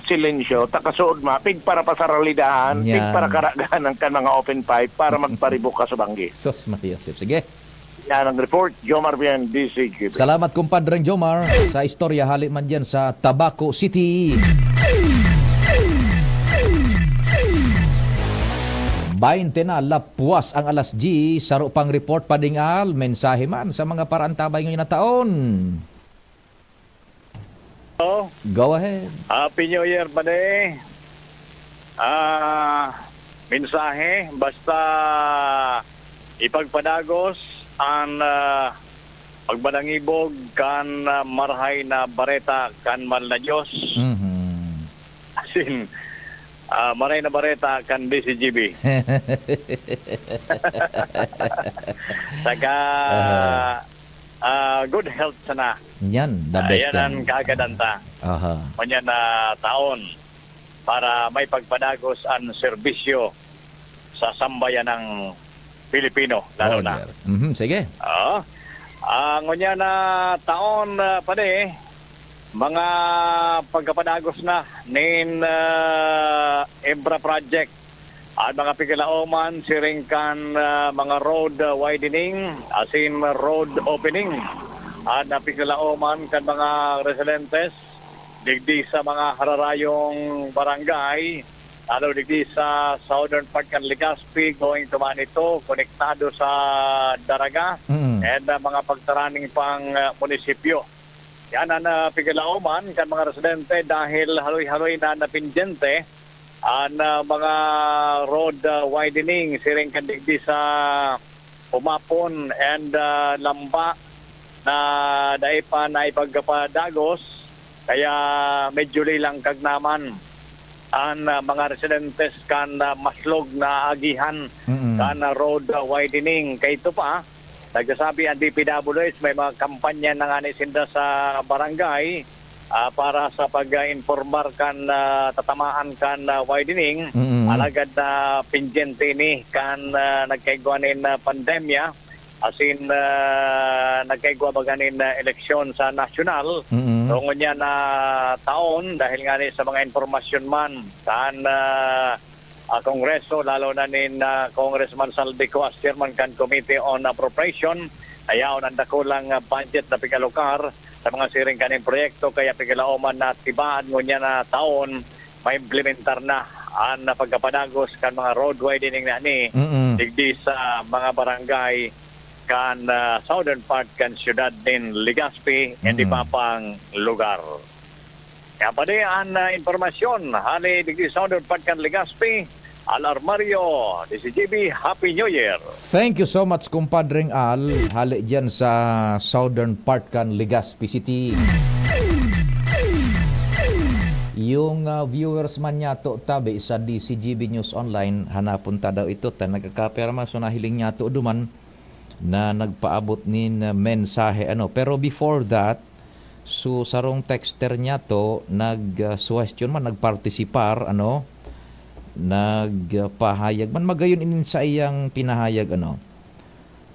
silensyo, ta kasuod ma, pigpara pa sa ralidahan, Yan. pigpara karagahan kan mga open pipe para magparibok ka sa banggi. Sus, Maria Joseph. Sige. Yan ang report, Jomar Bien, D C G B. Salamat, kumpadreng Jomar, sa istorya hali man dyan sa Tabaco City. Bainte na, lapwas ang alas diyes, saro pang report, Pading Al, mensahe man sa mga paraantabay ngayon na taon. Oh, Go ahead. Happy New Year, pare. Ah, mensahe, basta ipagpadagos an, ah, pagmanangibog kan, ah, marahay na bareta kan mahal na Diyos. Mhm. As in, ah, marahay na bareta kan D C G B. Saka, Aha. ah, good health sana. Yan, the Ah, best yan yan. ang kaagadan ta. Aha. Ngunyan na taon para may pagpadagos ang serbisyo sa sambayan ng Pilipino, lalo na. Roger. Mhm, sige. Oo. Ah, ngunyan na taon, ah, pare, mga pagkapadagos na nin, ah, Ebra Project. At mga pikilaoman, siring kan, ah, mga road, ah, widening, as in road opening. At napikilalaoman kan mga residentes digdi sa mga hararayong barangay, lalo digdi sa southern part kan Legazpi, going to Manito, konektado sa Daraga, Mm. and, ah, mga pagtaraning pang, ah, munisipyo. Yan ang, ah, pikilaoman kan mga residente dahil haloy-haloy na napindyente an, ah, mga road, ah, widening siring kan digdi sa Umapon and, ah, Lamba na dai pa naipagkapadagos, kaya medyo lilang kagnaman an, ah, mga residentes kan, ah, maslog na agihan Mm. kan, ah, road, ah, widening. Kay ito pa, nagsasabi ang D P W H, may mga kampanya na ngani sinda sa barangay, ah, para sa pag-, ah, informar kan, ah, tatamaan kan, ah, widening. Mm. Alagad na pindyente ini kan, ah, nagkaigwa nin, ah, pandemya, as in, ah, nagkaigwa baga nin, ah, eleksyon sa nasyonal. Mm. So, ngunyan na taon, dahil ngani sa mga impormasyon man kan, ah, ah, Kongreso, lalo na nin, ah, Congressman Saldico as chairman kan Committee on Appropriation, ayaon ang dakulang, ah, budget na pikalukar sa mga siring kaning proyekto, kaya pikilaoman na tibaan ngunyan na taon maimplementar na an pagkapadagos kan mga road widening na ni Mm. digdi sa mga barangay kan, ah, southern part kan siyudad nin Legazpi and Mm. iba pang lugar. Kaya pa di an, ah, impormasyon hali digdi sa southern part kan Legazpi, Al Armario, D C G B, Happy New Year! Thank you so much, kumpadreng Al. Hali dyan sa southern part kan Legazpi City. Yung, ah, viewers man niyato tabi sa D C G B News Online, hanapon ta daw ito, ta nagkakapera man, so nahiling niyato duman na nagpaabot nin, ah, mensahe, ano. Pero before that, so, sarong texter niyato nag, ah, suhestyon man, nagpartisipar, ano, nagpahayag man, magayon inin sa iyang pinahayag, ano,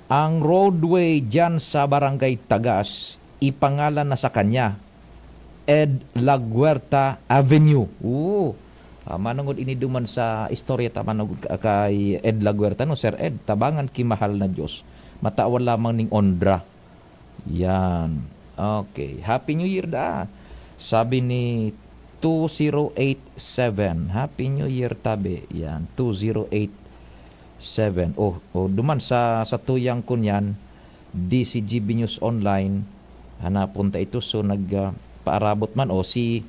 ang roadway diyan sa Barangay Tagas, ipangalan na sa kanya, Ed Laguerta Avenue. Oo. Ah, manongod ini duman sa istorya ta, manongod ka-, kay Ed Laguerta, no, Sir Ed, tabangan ki mahal na Diyos. Matawan lamang ning ondra. Yan. Okay. Happy New Year da. Sabi ni two zero eight seven, "Happy New Year, tabi." Yan, two zero eight seven. Oh, oh, duman sa, sa tuyang kunyan, D C G B News Online, hanapon ta ito. So, nag, ah, paarabot man, o si,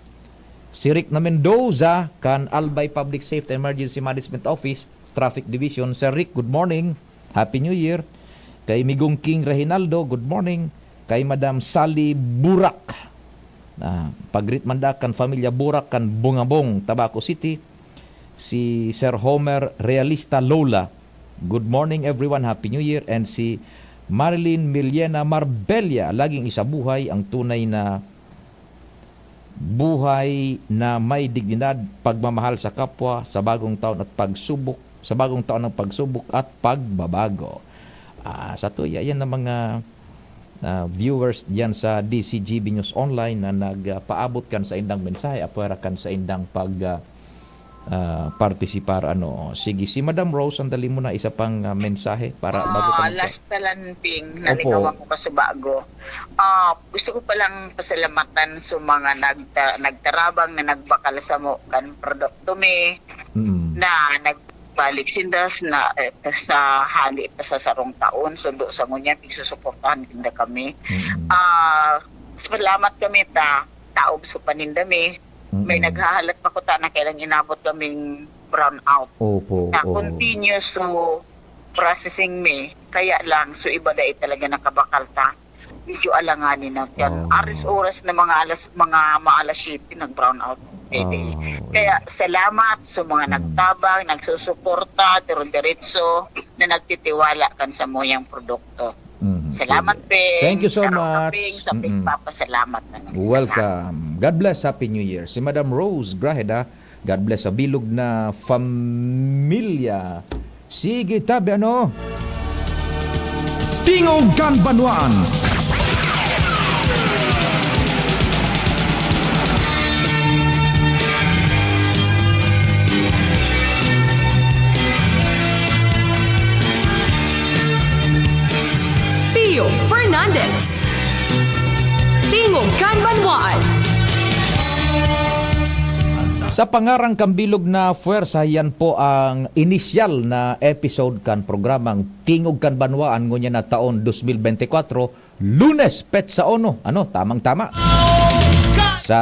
si Rick na Mendoza, kan Albay Public Safety Emergency Management Office, Traffic Division. Sir Rick, good morning. Happy New Year. Kay Migong King Reginaldo, good morning. Kay Madam Sally Burak, ah, pag-greet man daa kan Pamilya Burak kan Bungabong, Tabaco City. Si Sir Homer Realista Lola, "Good morning everyone, Happy New Year." And si Marilyn Miliena Marbella, "Laging isabuhay ang tunay na buhay na may dignidad, pagmamahal sa kapwa, sa bagong taon at pagsubok, sa bagong taon ng pagsubok at pagbabago." Ah, sa tuya, yan ang mga, ah, viewers diyan sa D C G B News Online na nagpaabot kan saindang mensahe, apwera kan saindang pag, ah, ah, partisipar, ano. Sige, si Madam Rose, sandali muna, isa pang, ah, mensahe para bago Ah, tayo last na lang, Ping, Opo. nalingawan ko kasubago. Ah, gusto ko palang pasalamatan sa mga nagta-, nagtarabang na nagbakal samo kan produkto mi Mm. na nagbalik sinda s-, na, eh, sa hali pa sa sarong taon, sundo sa ngunyan, pigsusuportahan kinda kami. Mm. Ah, salamat kami ta, taob sa paninda mi. May Mm. naghahalat pa kuta na kailang inabot kaming brownout. Opo, Na oo. continuous, so, processing mi. Kaya lang, so iba dai talaga nakabakal ta. Medyo alanganin na yan. Oo. Aris oras na mga alas, mga maalas siyete, nag-brownout. Pwede. Oo. Kaya salamat sa mga Mm. nagtabang, nagsusuporta, dire-diretso, na nagtitiwala kan samuyang produkto. Mm, Salamat, sige. Ping. Thank you so Saro ka, much. Ping, sa Mm-mm. pagpapasalamat na nagsalamat. Welcome. God bless. Happy New Year. Si Madam Rose Grajeda, God bless sa bilog na familya. Sige, tabi, ano? Tingog kan Banwaan. Pio Fernandez. Tingog kan Banwaan. Sa pangaran kan bilog na pwersa, yan po ang inisyal na episode kan programang Tingog kan Banwaan ngunyan na taon dos mil bente kwatro, Lunes, petsa uno. Ano, tamang-tama. Sa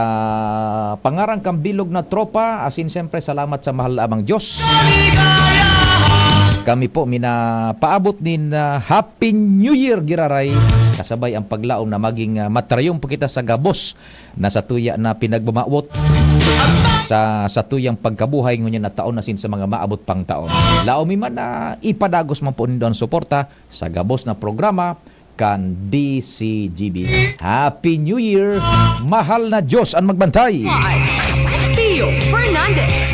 pangaran kan bilog na tropa, asin siyempre, salamat sa mahal na Amang Diyos. Kami po minapaabot nin, ah, Happy New Year, giraray. Kasabay ang paglaom na maging, ah, matrayon po kita sa gabos na satuya na pinagmamawot sa satuyang pagkabuhay ngunyan na taon asin sa mga maabot pang taon. Laom mi man na ipadagos man po nindo ang suporta sa gabos na programa kan D C G B. Happy New Year! Mahal na Diyos ang magbantay! Pio Fernandez.